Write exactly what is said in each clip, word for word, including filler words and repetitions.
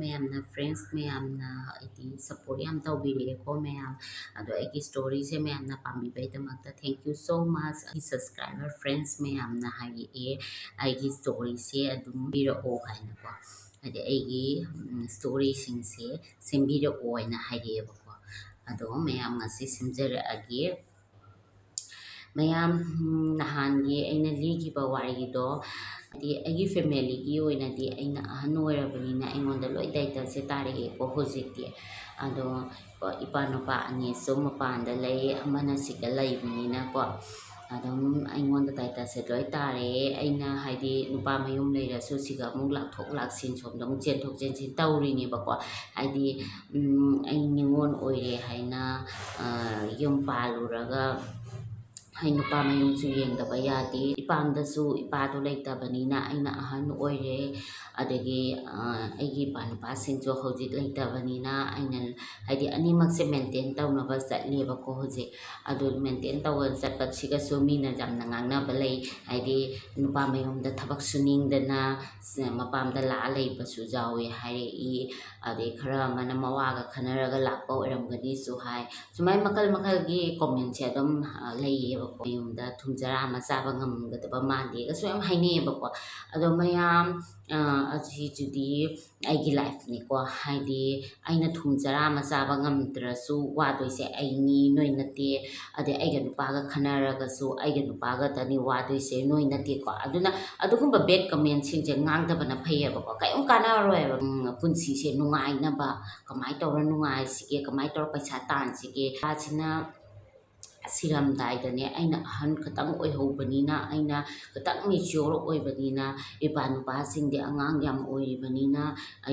ꯃꯌꯥꯝꯅ, friends ꯃꯌꯥꯝꯅ ꯍꯥꯏꯗꯤ support ꯌꯥꯝ ꯇꯧꯕꯤꯔꯛꯑꯦꯀꯣ ꯃꯌꯥꯝ꯫ ꯑꯗꯣ ꯑꯩꯒꯤ storyꯁꯦ ꯃꯌꯥꯝꯅ ꯄꯥꯝꯕꯤꯕꯩꯗꯃꯛꯇ thank you so much꯫ ꯑꯩꯒꯤ subscriber friends ꯃꯌꯥꯝꯅ ꯍꯥꯏꯔꯛꯑꯦ, ꯑꯩꯒꯤ storyꯁꯦ ꯑꯗꯨꯝ ꯄꯤꯔꯛꯑꯣ ꯍꯥꯏꯅꯀꯣ, ꯍꯥꯏꯗꯤ ꯑꯩꯒꯤ storyꯁꯤꯡꯁꯦ ꯁꯦꯝꯕꯤꯔꯛꯑꯣ ꯍꯥꯏꯅ ꯍꯥꯏꯔꯛꯑꯦꯕꯀꯣ꯫ ꯑꯗꯣ ꯃꯌꯥꯝ ꯉꯁꯤ ꯁꯦꯝꯖꯔꯛꯑꯒꯦ꯫ ꯃꯌꯥꯝ, ꯎꯝ, ꯅꯍꯥꯟꯒꯤ ꯑꯩꯅ ꯂꯤꯈꯤꯕ ꯋꯥꯔꯤꯗꯣ, ꯍꯥꯏꯗꯤ ꯑꯩꯒꯤ familyꯒꯤ ꯑꯣꯏꯅꯗꯤ ꯑꯩꯅ ꯑꯍꯟ ꯑꯣꯏꯔꯕꯅꯤꯅ ꯑꯩꯉꯣꯟꯗ ꯂꯣꯏ ꯗꯥꯏꯇꯁꯦ ꯇꯥꯔꯛꯑꯦꯀꯣ ꯍꯧꯖꯤꯛꯇꯤ꯫ ꯑꯗꯣ ꯏꯄꯥ ꯅꯨꯄꯥ ꯑꯅꯤꯁꯨ ꯃꯄꯥꯟꯗ ꯂꯩ, ꯑꯃꯅ ꯁꯤꯗ ꯂꯩꯕꯅꯤꯅꯀꯣ, ꯑꯗꯨꯝ ꯑꯩꯉꯣꯟꯗ ꯗꯥꯏꯇꯁꯦ ꯂꯣꯏ ꯇꯥꯔꯛꯑꯦ꯫ ꯑꯩꯅ ꯍꯥꯏꯗꯤ ꯅꯨꯄꯥ ꯃꯌꯨꯝ ꯂꯩꯔꯁꯨ ꯁꯤꯒ ꯑꯃꯨꯛ ꯂꯥꯛꯊꯣꯛ ꯂꯥꯛꯁꯤꯟ, ꯁꯣꯝꯗ ꯑꯃꯨꯛ ꯆꯦꯟꯊꯣꯛ ꯆꯦꯟꯁꯤꯟ ꯇꯧꯔꯤꯅꯦꯕꯀꯣ꯫ ꯍꯥꯏꯗꯤ, ꯎꯝ, ꯑꯩ ꯅꯤꯉꯣꯜ ꯑꯣꯏꯔꯦ ꯍꯥꯏꯅ, ꯑ, ꯌꯨꯝ ꯄꯥꯜꯂꯨꯔꯒ ꯑꯩ ꯅꯨꯄꯥ ꯃꯌꯨꯝꯁꯨ ꯌꯦꯡꯗꯕ ꯌꯥꯗꯦ꯫ ꯏꯄꯥꯝꯗꯁꯨ ꯏꯄꯥꯗꯣ ꯂꯩꯇꯕꯅꯤꯅ ꯑꯩꯅ ꯑꯍꯟ ꯑꯣꯏꯔꯦ꯫ ꯑꯗꯒꯤ, ꯑ, ꯑꯩꯒꯤ ꯏꯄꯥ ꯅꯨꯄꯥꯁꯤꯡꯁꯨ ꯍꯧꯖꯤꯛ ꯂꯩꯇꯕꯅꯤꯅ ꯑꯩꯅ, ꯍꯥꯏꯗꯤ, ꯑꯅꯤꯃꯛꯁꯦ maintain ꯇꯧꯅꯕ ꯆꯠꯂꯦꯕꯀꯣ ꯍꯧꯖꯤꯛ꯫ ꯑꯗꯨ maintain ꯇꯧꯕ ꯆꯠꯄꯁꯤꯒꯁꯨ ꯃꯤꯅ ꯌꯥꯝꯅ ꯉꯥꯡꯅꯕ ꯂꯩ꯫ ꯍꯥꯏꯗꯤ, ꯅꯨꯄꯥ ꯃꯌꯨꯝꯗ ꯊꯕꯛ ꯁꯨꯅꯤꯡꯗꯅ ꯁ-, ꯃꯄꯥꯝꯗ ꯂꯥꯛꯑ ꯂꯩꯕꯁꯨ ꯌꯥꯎꯋꯦ ꯍꯥꯏꯔꯛꯏ꯫ ꯑꯗꯩ ꯈꯔ ꯑꯃꯅ ꯃꯋꯥꯒ ꯈꯟꯅꯔꯒ ꯂꯥꯛꯄ ꯑꯣꯏꯔꯝꯒꯅꯤꯁꯨ ꯍꯥꯏ꯫ ꯁꯨꯃꯥꯏꯅ ꯃꯈꯜ ꯃꯈꯜꯒꯤ commentꯁꯦ ꯑꯗꯨꯝ, ꯑ, ꯂꯩꯌꯦꯕꯀꯣ꯫ ꯃꯌꯨꯝꯗ ꯊꯨꯝ ꯆꯔꯥ ꯑꯃ ꯆꯥꯕ ꯉꯝꯒꯗꯕ ꯃꯥꯟꯗꯦꯒꯁꯨ ꯌꯥꯝ ꯍꯥꯏꯅꯩꯌꯦꯕꯀꯣ꯫ ꯑꯗꯣ ꯃꯌꯥꯝ, ꯑ, ꯑꯁꯤꯁꯤꯗꯤ ꯑꯩꯒꯤ lifeꯅꯤꯀꯣ꯫ ꯍꯥꯏꯗꯤ ꯑꯩꯅ ꯊꯨꯝ ꯆꯔꯥ ꯑꯃ ꯆꯥꯕ ꯉꯝꯗ꯭ꯔꯁꯨ ꯋꯥꯗꯣꯏꯁꯦ ꯑꯩꯅꯤ, ꯅꯣꯏ ꯅꯠꯇꯦ꯫ ꯑꯗꯩ ꯑꯩꯒ ꯅꯨꯄꯥꯒ ꯈꯟꯅꯔꯒꯁꯨ ꯑꯩꯒ ꯅꯨꯄꯥꯒꯇꯅꯤ ꯋꯥꯗꯣꯏꯁꯦ, ꯅꯣꯏ ꯅꯠꯇꯦꯀꯣ꯫ ꯑꯗꯨꯅ ꯑꯗꯨꯒꯨꯝꯕ bad commentꯁꯤꯡꯁꯦ ꯉꯥꯡꯗꯕꯅ ꯐꯩꯌꯦꯕꯀꯣ꯫ ꯀꯔꯤꯝ ꯀꯥꯟꯅꯔꯣꯏꯕ꯫ ꯎꯝ, ꯄꯨꯟꯁꯤꯁꯦ ꯅꯨꯡꯉꯥꯏꯅꯕ ꯀꯃꯥꯏꯅ ꯇꯧꯔ ꯅꯨꯡꯉꯥꯏꯁꯤꯒꯦ, ꯀꯃꯥꯏꯅ ꯇꯧꯔ ꯄꯩꯁꯥ ꯇꯥꯟꯁꯤꯒꯦ, ꯄꯩꯁꯥꯁꯤꯅ ꯁꯤꯔꯝꯗꯥꯏꯗꯅꯦ, ꯑꯩꯅ ꯑꯍꯟ ꯈꯇꯪ ꯑꯣꯏꯍꯧꯕꯅꯤꯅ, ꯑꯩꯅ ꯈꯇꯪ mature ꯑꯣꯏꯕꯅꯤꯅ, ꯏꯄꯥ ꯅꯨꯄꯥꯁꯤꯡꯗꯤ ꯑꯉꯥꯡ ꯌꯥꯝ ꯑꯣꯏꯔꯤꯕꯅꯤꯅ,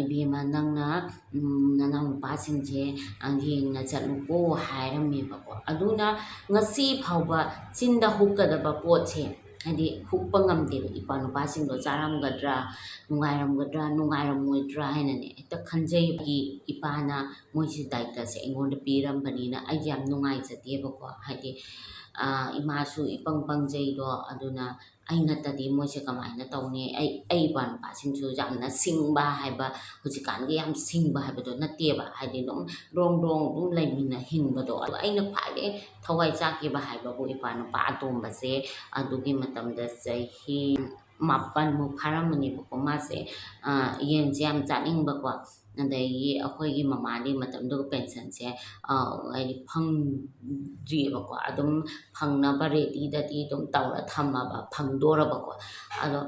"ꯏꯕꯦꯝꯃ, ꯅꯪꯅ, ꯎꯝ, ꯅꯅꯥꯎ ꯅꯨꯄꯥꯁꯤꯡꯁꯦ, ꯑ, ꯌꯦꯡꯅ ꯆꯠꯂꯨꯀꯣ" ꯍꯥꯏꯔꯝꯃꯦꯕꯀꯣ꯫ ꯑꯗꯨꯅ ꯉꯁꯤ ꯐꯥꯎꯕ ꯆꯤꯟꯗ ꯍꯨꯛꯀꯗꯕ ꯄꯣꯠꯁꯦ, ꯍꯥꯏꯗꯤ ꯍꯨꯛꯄ ꯉꯝꯗꯦꯕ꯫ ꯏꯄꯥ ꯅꯨꯄꯥꯁꯤꯡꯗꯣ ꯆꯥꯔꯝꯒꯗ꯭ꯔꯥ, ꯅꯨꯡꯉꯥꯏꯔꯝꯒꯗ꯭ꯔꯥ, ꯅꯨꯡꯉꯥꯏꯔꯝꯃꯣꯏꯗ꯭ꯔꯥ ꯍꯥꯏꯅꯅꯦ ꯍꯦꯛꯇ ꯈꯟꯖꯩ꯫ ꯑꯩꯒꯤ ꯏꯄꯥꯅ ꯃꯣꯏꯁꯤ ꯗꯥꯏꯇꯁꯦ ꯑꯩꯉꯣꯟꯗ ꯄꯤꯔꯝꯕꯅꯤꯅ ꯑꯩ ꯌꯥꯝ ꯅꯨꯡꯉꯥꯏꯖꯗꯦꯕꯀꯣ꯫ ꯍꯥꯏꯗꯤ, ꯑꯥ, ꯏꯃꯥꯁꯨ ꯏꯄꯪ ꯄꯪꯖꯩꯗꯣ, ꯑꯗꯨꯅ ꯑꯩ ꯅꯠꯇꯗꯤ ꯃꯣꯏꯁꯦ ꯀꯃꯥꯏꯅ ꯇꯧꯅꯤ? ꯑꯩ, ꯑꯩ ꯏꯄ꯭ꯋꯥ ꯅꯨꯄꯥꯁꯤꯡꯁꯨ ꯌꯥꯝꯅ ꯁꯤꯡꯕ ꯍꯥꯏꯕ, ꯍꯧꯖꯤꯛꯀꯥꯟꯒꯤ ꯌꯥꯝ ꯁꯤꯡꯕ ꯍꯥꯏꯕꯗꯣ ꯅꯠꯇꯦꯕ꯫ ꯍꯥꯏꯗꯤ ꯑꯗꯨꯝ ꯗ꯭ꯔꯣꯡ ꯗ꯭ꯔꯣꯡ ꯑꯗꯨꯝ ꯂꯩꯃꯤꯟꯅ ꯍꯤꯡꯕꯗꯣ꯫ ꯑꯗꯣ ꯑꯩꯅ ꯈ꯭ꯋꯥꯏꯗꯒꯤ ꯊꯋꯥꯏ ꯆꯥꯛꯈꯤꯕ ꯍꯥꯏꯕꯕꯨ ꯏꯄ꯭ꯋꯥ ꯅꯨꯄꯥ ꯑꯇꯣꯝꯕꯁꯦ, ꯑꯗꯨꯒꯤ ꯃꯇꯝꯗ ꯆꯍꯤ ꯃꯥꯄꯟꯃꯨꯛ ꯐꯥꯔꯝꯕꯅꯦꯕꯀꯣ꯫ ꯃꯥꯁꯦ, ꯑ, ꯌꯦꯟꯁꯦ ꯌꯥꯝ ꯆꯥꯅꯤꯡꯕꯀꯣ꯫ ꯑꯗꯒꯤ ꯑꯩꯈꯣꯏꯒꯤ ꯃꯃꯥꯗꯤ ꯃꯇꯝꯗꯨꯒ ꯄꯦꯟꯁꯟꯁꯦ, ꯑ, ꯍꯥꯏꯗꯤ ꯐꯪꯗ꯭ꯔꯤꯑꯕꯀꯣ꯫ ꯑꯗꯨꯝ ꯐꯪꯅꯕ ꯔꯦꯗꯤꯗꯗꯤ ꯑꯗꯨꯝ ꯇꯧꯔ ꯊꯝꯃꯕ, ꯐꯪꯗꯣꯔꯕꯀꯣ꯫ ꯑꯗꯣ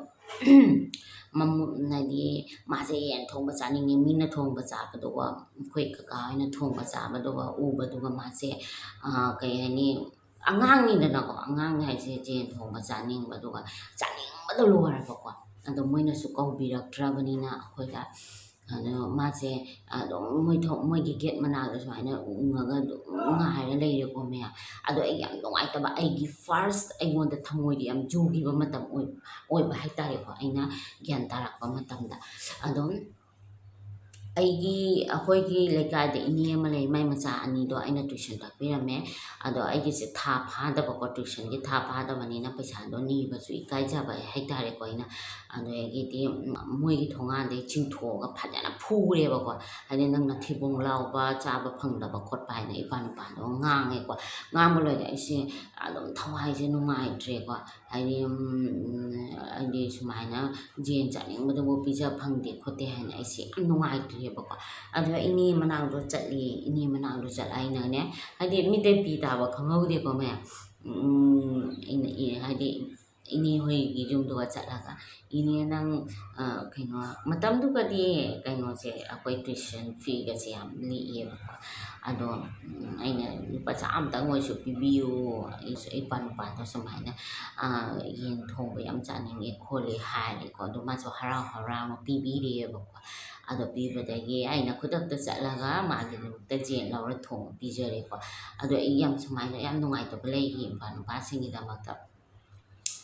ꯃꯃꯨ-, ꯍꯥꯏꯗꯤ ꯃꯥꯁꯦ ꯌꯦꯟ ꯊꯣꯡꯕ ꯆꯥꯅꯤꯡꯉꯦ, ꯃꯤꯅ ꯊꯣꯡꯕ ꯆꯥꯕꯗꯨꯒ, ꯑꯩꯈꯣꯏ ꯀꯀꯥ ꯍꯣꯏꯅ ꯊꯣꯡꯕ ꯆꯥꯕꯗꯨꯒ ꯎꯕꯗꯨꯒ ꯃꯥꯁꯦ, ꯑ, ꯀꯩ ꯍꯥꯏꯅꯤ, ꯑꯉꯥꯡꯅꯤꯗꯅꯀꯣ, ꯑꯉꯥꯡ ꯍꯥꯏꯁꯦ ꯌꯦꯟ ꯊꯣꯡꯕ ꯆꯥꯅꯤꯡꯕꯗꯨꯒ ꯆꯥꯅꯤꯡꯕꯗ ꯂꯣꯏꯔꯕꯀꯣ꯫ ꯑꯗꯣ ꯃꯣꯏꯅꯁꯨ ꯀꯧꯕꯤꯔꯛꯇ꯭ꯔꯕꯅꯤꯅ ꯑꯩꯈꯣꯏꯗ, ꯑꯗꯣ ꯃꯥꯁꯦ ꯑꯗꯨꯝ ꯃꯣꯏ ꯊꯣꯡ-, ꯃꯣꯏꯒꯤ ꯒꯦꯠ ꯃꯅꯥꯛꯇ ꯁꯨꯃꯥꯏꯅ ꯎꯪꯉꯒ ꯑꯗꯨꯝ ꯉꯥꯏꯔ ꯂꯩꯔꯦꯀꯣ ꯃꯌꯥꯝ꯫ ꯑꯗꯣ ꯑꯩ ꯌꯥꯝ ꯅꯨꯡꯉꯥꯏꯇꯕ, ꯑꯩꯒꯤ ꯐꯥꯔꯁ ꯑꯩꯉꯣꯟꯗ ꯊꯃꯣꯏꯗ ꯌꯥꯝ ꯆꯨꯈꯤꯕ ꯃꯇꯝ ꯑꯣꯏ-, ꯑꯣꯏꯕ ꯍꯥꯏꯇꯥꯔꯦꯀꯣ, ꯑꯩꯅ ꯒ꯭ꯌꯥꯟ ꯇꯥꯔꯛꯄ ꯃꯇꯝꯗ꯫ ꯑꯗꯨꯝ ꯑꯩꯒꯤ, ꯑꯩꯈꯣꯏꯒꯤ ꯂꯩꯀꯥꯏꯗ ꯏꯅꯦ ꯑꯃ ꯂꯩ, ꯃꯥꯏ ꯃꯆꯥ ꯑꯅꯤꯗꯣ ꯑꯩꯅ ꯇ꯭ꯌꯨꯁꯟ ꯇꯥꯛꯄꯤꯔꯝꯃꯦ꯫ ꯑꯗꯣ ꯑꯩꯒꯤꯁꯦ ꯊꯥ ꯐꯥꯗꯕꯀꯣ, ꯇ꯭ꯌꯨꯁꯟꯒꯤ ꯊꯥ ꯐꯥꯗꯕꯅꯤꯅ ꯄꯩꯁꯥꯗꯣ ꯅꯤꯕꯁꯨ ꯏꯀꯥꯏꯖꯕ ꯍꯥꯏꯇꯥꯔꯦꯀꯣ ꯑꯩꯅ꯫ ꯑꯗꯒꯤꯗꯤ ꯃꯣꯏꯒꯤ ꯊꯣꯡꯒꯥꯟꯗꯩ ꯆꯤꯡꯊꯣꯛꯑꯒ ꯐꯖꯅ ꯐꯨꯔꯦꯕꯀꯣ꯫ ꯍꯥꯏꯗꯤ, "ꯅꯪꯅ ꯊꯤꯕꯣꯡ ꯂꯥꯎꯕ, ꯆꯥꯕ ꯐꯪꯗꯕ ꯈꯣꯠꯄ" ꯍꯥꯏꯅ ꯏꯄꯥ ꯅꯨꯄꯥꯗꯣ ꯉꯥꯡꯉꯦꯀꯣ꯫ ꯉꯥꯡꯕ ꯂꯣꯏꯔꯒ ꯑꯩꯁꯦ ꯑꯗꯨꯝ ꯊꯋꯥꯏꯁꯦ ꯅꯨꯡꯉꯥꯏꯇ꯭ꯔꯦꯀꯣ꯫ ꯍꯥꯏꯗꯤ, ꯎꯝ, ꯍꯥꯏꯗꯤ ꯁꯨꯃꯥꯏꯅ ꯌꯦꯟ ꯆꯥꯅꯤꯡꯕꯗꯨꯕꯨ ꯄꯤꯖ ꯐꯪꯗꯦ ꯈꯣꯠꯇꯦ ꯍꯥꯏꯅ ꯑꯩꯁꯦ ꯌꯥꯝ ꯅꯨꯡꯉꯥꯏꯇ꯭ꯔꯦꯕꯀꯣ꯫ ꯑꯗꯨꯒ ꯏꯅꯦ ꯃꯅꯥꯛꯇꯣ ꯆꯠꯂꯤ, ꯏꯅꯦ ꯃꯅꯥꯛꯇꯣ ꯆꯠꯂ ꯑꯩꯅꯅꯦ, ꯍꯥꯏꯗꯤ ꯃꯤꯗꯩ ꯄꯤ ꯇꯥꯕ ꯈꯪꯍꯧꯗꯦꯀꯣ ꯃꯌꯥꯝ꯫ ꯎꯝ, ꯑꯩꯅ ꯏ-, ꯍꯥꯏꯗꯤ ꯏꯅꯦ ꯍꯣꯏꯒꯤ ꯌꯨꯝꯗꯨꯒ ꯆꯠꯂꯒ, "ꯏꯅꯦ, ꯅꯪ, ꯑ, ꯀꯩꯅꯣ", ꯃꯇꯝꯗꯨꯒꯗꯤ ꯀꯩꯅꯣꯁꯦ, ꯑꯩꯈꯣꯏ ꯇ꯭ꯌꯨꯁꯟ ꯐꯤꯒꯁꯦ ꯌꯥꯝ ꯂꯤꯛꯑꯦꯕꯀꯣ꯫ ꯑꯗꯣ, ꯎꯝ, ꯑꯩꯅ "ꯂꯨꯄꯥ ꯆꯥꯝꯃꯇꯪ ꯑꯣꯏꯁꯨ ꯄꯤꯕꯤꯌꯨ, ꯑꯩꯁꯨ, ꯑꯩ ꯏꯄꯥ ꯅꯨꯄꯥꯗꯣ ꯁꯨꯃꯥꯏꯅ, ꯑ, ꯌꯦꯟ ꯊꯣꯡꯕ ꯌꯥꯝ ꯆꯥꯅꯤꯡꯉꯦ ꯈꯣꯠꯂꯦ" ꯍꯥꯏꯔꯦꯀꯣ꯫ ꯑꯗꯣ ꯃꯥꯁꯨ ꯍꯔꯥꯎ ꯍꯔꯥꯎꯅ ꯄꯤꯕꯤꯔꯦꯕꯀꯣ꯫ ꯑꯗꯣ ꯄꯤꯕꯗꯒꯤ ꯑꯩꯅ ꯈꯨꯗꯛꯇ ꯆꯠꯂꯒ ꯃꯥꯒꯤꯗꯃꯛꯇ ꯌꯦꯟ ꯂꯧꯔ ꯊꯣꯡꯉ ꯄꯤꯖꯔꯦꯀꯣ꯫ ꯑꯗꯣ ꯑꯩ ꯌꯥꯝ ꯁꯨꯃꯥꯏꯅ ꯌꯥꯝ ꯅꯨꯡꯉꯥꯏꯇꯕ ꯂꯩꯈꯤ ꯏꯄ꯭ꯋꯥ ꯅꯨꯄꯥꯁꯤꯡꯒꯤꯗꯃꯛꯇ꯫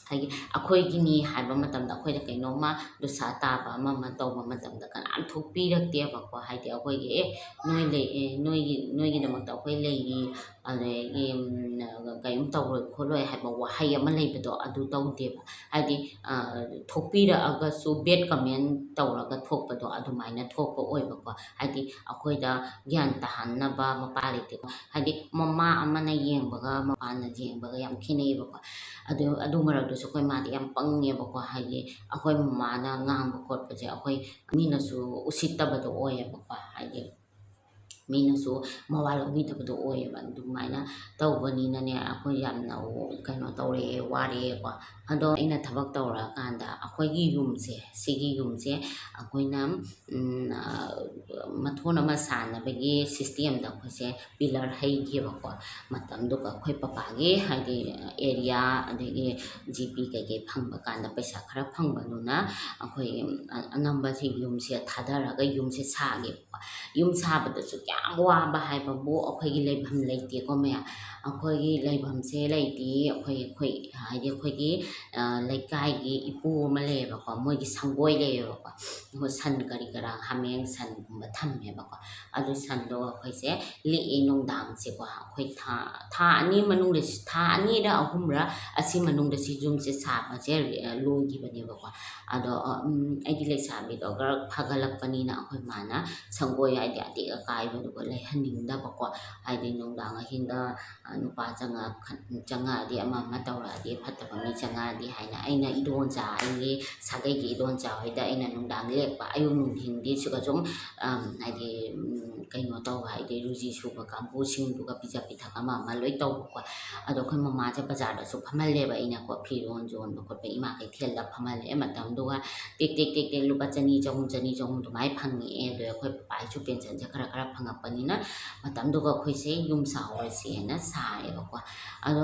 ꯉꯁꯥꯏꯒꯤ ꯑꯩꯈꯣꯏꯒꯤꯅꯤ ꯍꯥꯏꯕ ꯃꯇꯝꯗ, ꯑꯩꯈꯣꯏꯗ ꯀꯩꯅꯣꯝꯃ ꯗꯣꯁꯥ ꯇꯥꯕ ꯑꯃ ꯑꯃ ꯇꯧꯕ ꯃꯇꯝꯗ ꯀꯅꯥꯝ ꯊꯣꯛꯄꯤꯔꯛꯇꯦꯕꯀꯣ꯫ ꯍꯥꯏꯗꯤ ꯑꯩꯈꯣꯏꯒꯤ "ꯑꯦ, ꯅꯣꯏ ꯂꯩ, ꯑꯦ, ꯅꯣꯏꯒꯤ, ꯅꯣꯏꯒꯤꯗꯃꯛꯇ ꯑꯩꯈꯣꯏ ꯂꯩꯔꯤ", ꯑꯗꯒꯤ, ꯎꯝ, ꯀꯔꯤꯝ ꯇꯧꯔꯣꯏ ꯈꯣꯠꯂꯣꯏ ꯍꯥꯏꯕ ꯋꯥꯍꯩ ꯑꯃ ꯂꯩꯕꯗꯣ, ꯑꯗꯨ ꯇꯧꯗꯦꯕ꯫ ꯍꯥꯏꯗꯤ, ꯑ, ꯊꯣꯛꯄꯤꯔꯛꯑꯒꯁꯨ bad comment ꯇꯧꯔꯒ ꯊꯣꯛꯄꯗꯣ ꯑꯗꯨꯃꯥꯏꯅ ꯊꯣꯛꯄ ꯑꯣꯏꯕꯀꯣ꯫ ꯍꯥꯏꯗꯤ ꯑꯩꯈꯣꯏꯗ ꯒ꯭ꯌꯥꯟ ꯇꯥꯍꯟꯅꯕ ꯃꯄꯥ ꯂꯩꯇꯦꯀꯣ꯫ ꯍꯥꯏꯗꯤ ꯃꯃꯥ ꯑꯃꯅ ꯌꯦꯡꯕꯒ ꯃꯄꯥꯅ ꯌꯦꯡꯕꯒ ꯌꯥꯝ ꯈꯦꯠꯅꯩꯌꯦꯕꯀꯣ꯫ ꯑꯗꯨ, ꯑꯗꯨ ꯃꯔꯛꯇꯁꯨ ꯑꯩꯈꯣꯏ ꯃꯥꯗꯤ ꯌꯥꯝ ꯄꯪꯉꯦꯕꯀꯣ꯫ ꯍꯥꯏꯗꯤ ꯑꯩꯈꯣꯏ ꯃꯃꯥꯅ ꯉꯥꯡꯕ ꯈꯣꯠꯄꯁꯦ ꯑꯩꯈꯣꯏ ꯃꯤꯅꯁꯨ ꯎꯁꯤꯠꯇꯕꯗꯣ ꯑꯣꯏꯌꯦꯕꯀꯣ꯫ ꯍꯥꯏꯗꯤ ꯃꯤꯅꯁꯨ ꯃꯋꯥ ꯂꯧꯕꯤꯗꯕꯗꯣ ꯑꯣꯏꯌꯦꯕ꯫ ꯑꯗꯨꯃꯥꯏꯅ ꯇꯧꯕꯅꯤꯅꯅꯦ, ꯑꯩꯈꯣꯏ ꯌꯥꯝꯅ ꯀꯩꯅꯣ ꯇꯧꯔꯛꯑꯦ, ꯋꯥꯔꯛꯑꯦꯀꯣ꯫ ꯑꯗꯣ ꯑꯩꯅ ꯊꯕꯛ ꯇꯧꯔꯛꯑꯀꯥꯟꯗ ꯑꯩꯈꯣꯏꯒꯤ ꯌꯨꯝꯁꯦ, ꯁꯤꯒꯤ ꯌꯨꯝꯁꯦ ꯑꯩꯈꯣꯏꯅ, ꯎꯝ, ꯑ, ꯃꯊꯣꯟ ꯑꯃ ꯁꯥꯅꯕꯒꯤ systemꯗ ꯑꯩꯈꯣꯏꯁꯦ pillar ꯍꯩꯈꯤꯕꯀꯣ꯫ ꯃꯇꯝꯗꯨꯒ ꯑꯩꯈꯣꯏ ꯄꯄꯥꯒꯤ, ꯍꯥꯏꯗꯤ, area, ꯑꯗꯒꯤ GP ꯀꯩꯀꯩ ꯐꯪꯕ ꯀꯥꯟꯗ ꯄꯩꯁꯥ ꯈꯔ ꯐꯪꯕꯗꯨꯅ ꯑꯩꯈꯣꯏ, ꯑ-, ꯑꯅꯝꯕꯁꯤ ꯌꯨꯝꯁꯦ ꯊꯥꯗꯔꯒ ꯌꯨꯝꯁꯦ ꯁꯥꯈꯤꯕꯀꯣ꯫ ꯌꯨꯝ ꯁꯥꯕꯗꯁꯨ ꯀꯌꯥꯝ ꯋꯥꯕ ꯍꯥꯏꯕꯕꯨ ꯑꯩꯈꯣꯏꯒꯤ ꯂꯩꯐꯝ ꯂꯩꯇꯦꯀꯣ ꯃꯌꯥꯝ꯫ ꯑꯩꯈꯣꯏꯒꯤ ꯂꯩꯐꯝꯁꯦ ꯂꯩꯇꯦ꯫ ꯑꯩꯈꯣꯏ, ꯑꯩꯈꯣꯏ, ꯍꯥꯏꯗꯤ ꯑꯩꯈꯣꯏꯒꯤ, ꯑ, ꯂꯩꯀꯥꯏꯒꯤ ꯏꯄꯨ ꯑꯃ ꯂꯩꯌꯦꯕꯀꯣ, ꯃꯣꯏꯒꯤ ꯁꯪꯒꯣꯏ ꯂꯩꯌꯦꯕꯀꯣ꯫ ꯑꯩꯈꯣꯏ ꯁꯟ ꯀꯔꯤ ꯀꯔꯥ, ꯍꯥꯃꯦꯡ ꯁꯟꯒꯨꯝꯕ ꯊꯝꯃꯦꯕꯀꯣ꯫ ꯑꯗꯨ ꯁꯟꯗꯣ ꯑꯩꯈꯣꯏꯁꯦ ꯂꯦꯛꯑꯦ ꯅꯨꯡꯗꯥꯡꯁꯦꯀꯣ꯫ ꯑꯩꯈꯣꯏ ꯊꯥ, ꯊꯥ ꯑꯅꯤ ꯃꯅꯨꯡꯗ, ꯊꯥ ꯑꯅꯤꯔ ꯑꯍꯨꯝꯔ ꯑꯁꯤ ꯃꯅꯨꯡꯗ ꯁꯤ ꯌꯨꯝꯁꯦ ꯁꯥꯕꯁꯦ, ꯑ, ꯂꯣꯏꯈꯤꯕꯅꯦꯕꯀꯣ꯫ ꯑꯗꯣ, ꯑ, ꯎꯝ, ꯑꯩꯗꯤ ꯂꯩꯁꯥꯕꯤꯗꯣ ꯈꯔ ꯐꯒꯠꯂꯛꯄꯅꯤꯅ ꯑꯩꯈꯣꯏ ꯃꯥꯅ ꯁꯪꯒꯣꯏ, ꯍꯥꯏꯗꯤ ꯑꯇꯦꯛ ꯑꯀꯥꯏꯕꯗꯨꯒ ꯂꯩꯍꯟꯅꯤꯡꯗꯕꯀꯣ꯫ ꯍꯥꯏꯗꯤ ꯅꯨꯡꯗꯥꯡ ꯑꯍꯤꯡꯗ, ꯑ, ꯅꯨꯄꯥ ꯆꯪꯉꯛ-, ꯆꯪꯉꯛꯑꯗꯤ, ꯑꯃ ꯑꯃ ꯇꯧꯔꯛꯑꯗꯤ, ꯐꯠꯇꯕ ꯃꯤ ꯆꯪꯉꯛꯑꯗꯤ ꯍꯥꯏꯅ ꯑꯩꯅ ꯏꯗꯣꯟꯆꯥ, ꯑꯩꯒꯤ ꯁꯥꯒꯩꯒꯤ ꯏꯗꯣꯟꯆꯥ ꯍꯣꯏꯗ ꯑꯩꯅ ꯅꯨꯡꯗꯥꯡ ꯂꯦꯛꯄ, ꯑꯌꯨꯛ ꯅꯨꯡꯊꯤꯟꯗꯤ ꯁꯤꯒ ꯁꯨꯝ, ꯑꯝ, ꯍꯥꯏꯗꯤ, ꯎꯝ, ꯀꯩꯅꯣ ꯇꯧꯕ, ꯍꯥꯏꯗꯤ ꯔꯨꯖꯤ ꯁꯨꯕ ꯀꯥꯡꯕꯨꯁꯤꯡꯗꯨꯒ ꯄꯤꯖ ꯄꯤꯊꯛ ꯑꯃ ꯑꯃ ꯂꯣꯏ ꯇꯧꯕꯀꯣ꯫ ꯑꯗꯣ ꯑꯩꯈꯣꯏ ꯃꯃꯥꯁꯦ ꯕꯖꯥꯔꯗꯁꯨ ꯐꯝꯍꯜꯂꯦꯕ ꯑꯩꯅꯀꯣ, ꯐꯤꯔꯣꯟ ꯌꯣꯟꯕ ꯈꯣꯠꯄ ꯏꯃꯥ ꯀꯩꯊꯦꯜꯗ ꯐꯝꯍꯜꯂꯦ꯫ ꯃꯇꯝꯗꯨꯒ ꯇꯦꯛ ꯇꯦꯛ ꯇꯦꯛ ꯇꯦꯛ ꯂꯨꯄꯥ ꯆꯅꯤ, ꯆꯍꯨꯝ, ꯆꯅꯤ, ꯆꯍꯨꯝ ꯑꯗꯨꯃꯥꯏꯅ ꯐꯪꯉꯛꯑꯦ꯫ ꯑꯗꯣ ꯑꯩꯈꯣꯏ ꯄꯄꯥꯒꯤꯁꯨ ꯄꯦꯟꯁꯟꯁꯦ ꯈꯔ ꯈꯔ ꯐꯪꯉꯛꯄꯅꯤꯅ ꯃꯇꯝꯗꯨꯒ ꯑꯩꯈꯣꯏꯁꯦ ꯌꯨꯝ ꯁꯥꯍꯧꯔꯁꯦꯅ ꯁꯥꯔꯦꯕꯀꯣ꯫ ꯑꯗꯣ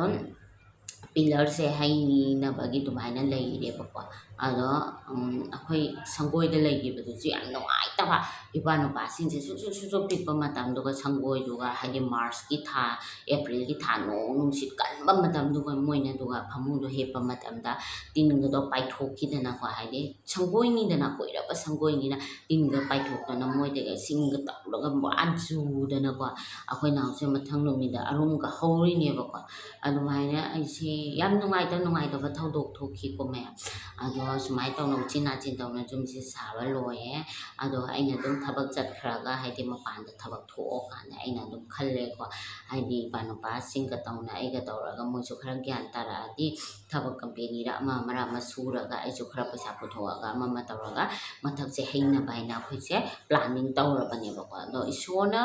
ꯄꯤꯂꯔꯁꯦ ꯍꯩꯅꯕꯒꯤ ꯑꯗꯨꯃꯥꯏꯅ ꯂꯩꯔꯦꯕꯀꯣ꯫ ꯑꯗꯣ ꯑꯩꯈꯣꯏ ꯁꯪꯒꯣꯏꯗ ꯂꯩꯈꯤꯕꯗꯨꯁꯨ ꯌꯥꯝ ꯅꯨꯡꯉꯥꯏꯇꯕ, ꯏꯄ꯭ꯋꯥ ꯅꯨꯄꯥꯁꯤꯡꯁꯦ ꯁꯨꯛ ꯁꯨꯛ ꯁꯨꯛ ꯁꯨꯛ ꯄꯤꯛꯄ ꯃꯇꯝꯗꯨꯒ ꯁꯪꯒꯣꯏꯗꯨꯒ, ꯍꯥꯏꯗꯤ ꯃꯥꯔꯁꯀꯤ ꯊꯥ, ꯑꯦꯄ꯭ꯔꯤꯜꯒꯤ ꯊꯥ, ꯅꯣꯡ ꯅꯨꯡꯁꯤꯠ ꯀꯟꯕ ꯃꯇꯝꯗꯨꯒ ꯃꯣꯏꯅ ꯑꯗꯨꯒ ꯐꯃꯨꯡꯗꯣ ꯍꯤꯞꯄ ꯃꯇꯝꯗ ꯇꯤꯟꯒꯗꯣ ꯄꯥꯏꯊꯣꯛꯈꯤꯗꯅꯀꯣ, ꯍꯥꯏꯗꯤ ꯁꯪꯒꯣꯏꯅꯤꯗꯅ, ꯀꯨꯏꯔꯕ ꯁꯪꯒꯣꯏꯅꯤꯅ ꯇꯤꯟꯒ ꯄꯥꯏꯊꯣꯛꯇꯅ ꯃꯣꯏꯗꯒꯤ ꯁꯤꯡꯒ ꯇꯧꯔꯒ ꯄꯨꯔꯥ ꯆꯨꯗꯅꯀꯣ, ꯑꯩꯈꯣꯏ ꯅꯥꯎꯁꯦ ꯃꯊꯪ ꯅꯨꯃꯤꯠꯇ ꯑꯔꯨꯝꯒ ꯍꯧꯔꯤꯅꯦꯕꯀꯣ꯫ ꯑꯗꯨꯃꯥꯏꯅ ꯑꯩꯁꯦ ꯌꯥꯝ ꯅꯨꯡꯉꯥꯏꯇꯕ ꯅꯨꯡꯉꯥꯏꯇꯕ ꯊꯧꯗꯣꯛ ꯊꯣꯛꯈꯤꯀꯣ ꯃꯌꯥꯝ꯫ ꯑꯗꯣ ꯁꯨꯃꯥꯏꯅ ꯇꯧꯅ ꯎꯆꯤꯟ ꯅꯥꯆꯤꯟ ꯇꯧꯅ ꯌꯨꯝꯁꯦ ꯁꯥꯕ ꯂꯣꯏꯔꯦ꯫ ꯑꯗꯣ ꯑꯩꯅ ꯑꯗꯨꯝ ꯊꯕꯛ ꯆꯠꯈ꯭ꯔꯒ, ꯍꯥꯏꯗꯤ ꯃꯄꯥꯟꯗ ꯊꯕꯛ ꯊꯣꯛꯑꯀꯥꯟꯗ ꯑꯩꯅ ꯑꯗꯨꯝ ꯈꯜꯂꯦꯀꯣ, ꯍꯥꯏꯗꯤ ꯏꯄꯥ ꯅꯨꯄꯥꯁꯤꯡꯒ ꯇꯧꯅ ꯑꯩꯒ ꯇꯧꯔꯒ ꯃꯣꯏꯁꯨ ꯈꯔ ꯒ꯭ꯌꯥꯟ ꯇꯥꯔꯛꯑꯗꯤ ꯊꯕꯛ ꯀꯝꯄꯦꯅꯤꯗ ꯑꯃ ꯑꯃꯔ ꯑꯃ ꯁꯨꯔꯒ ꯑꯩꯁꯨ ꯈꯔ ꯄꯩꯁꯥ ꯄꯨꯊꯣꯛꯑꯒ ꯑꯃ ꯑꯃ ꯇꯧꯔꯒ ꯃꯊꯛꯁꯦ ꯍꯩꯅꯕ ꯍꯥꯏꯅ ꯑꯩꯈꯣꯏꯁꯦ ꯄ꯭ꯂꯥꯅꯤꯡ ꯇꯧꯔꯕꯅꯦꯕꯀꯣ꯫ ꯑꯗꯣ ꯏꯁꯣꯔꯅ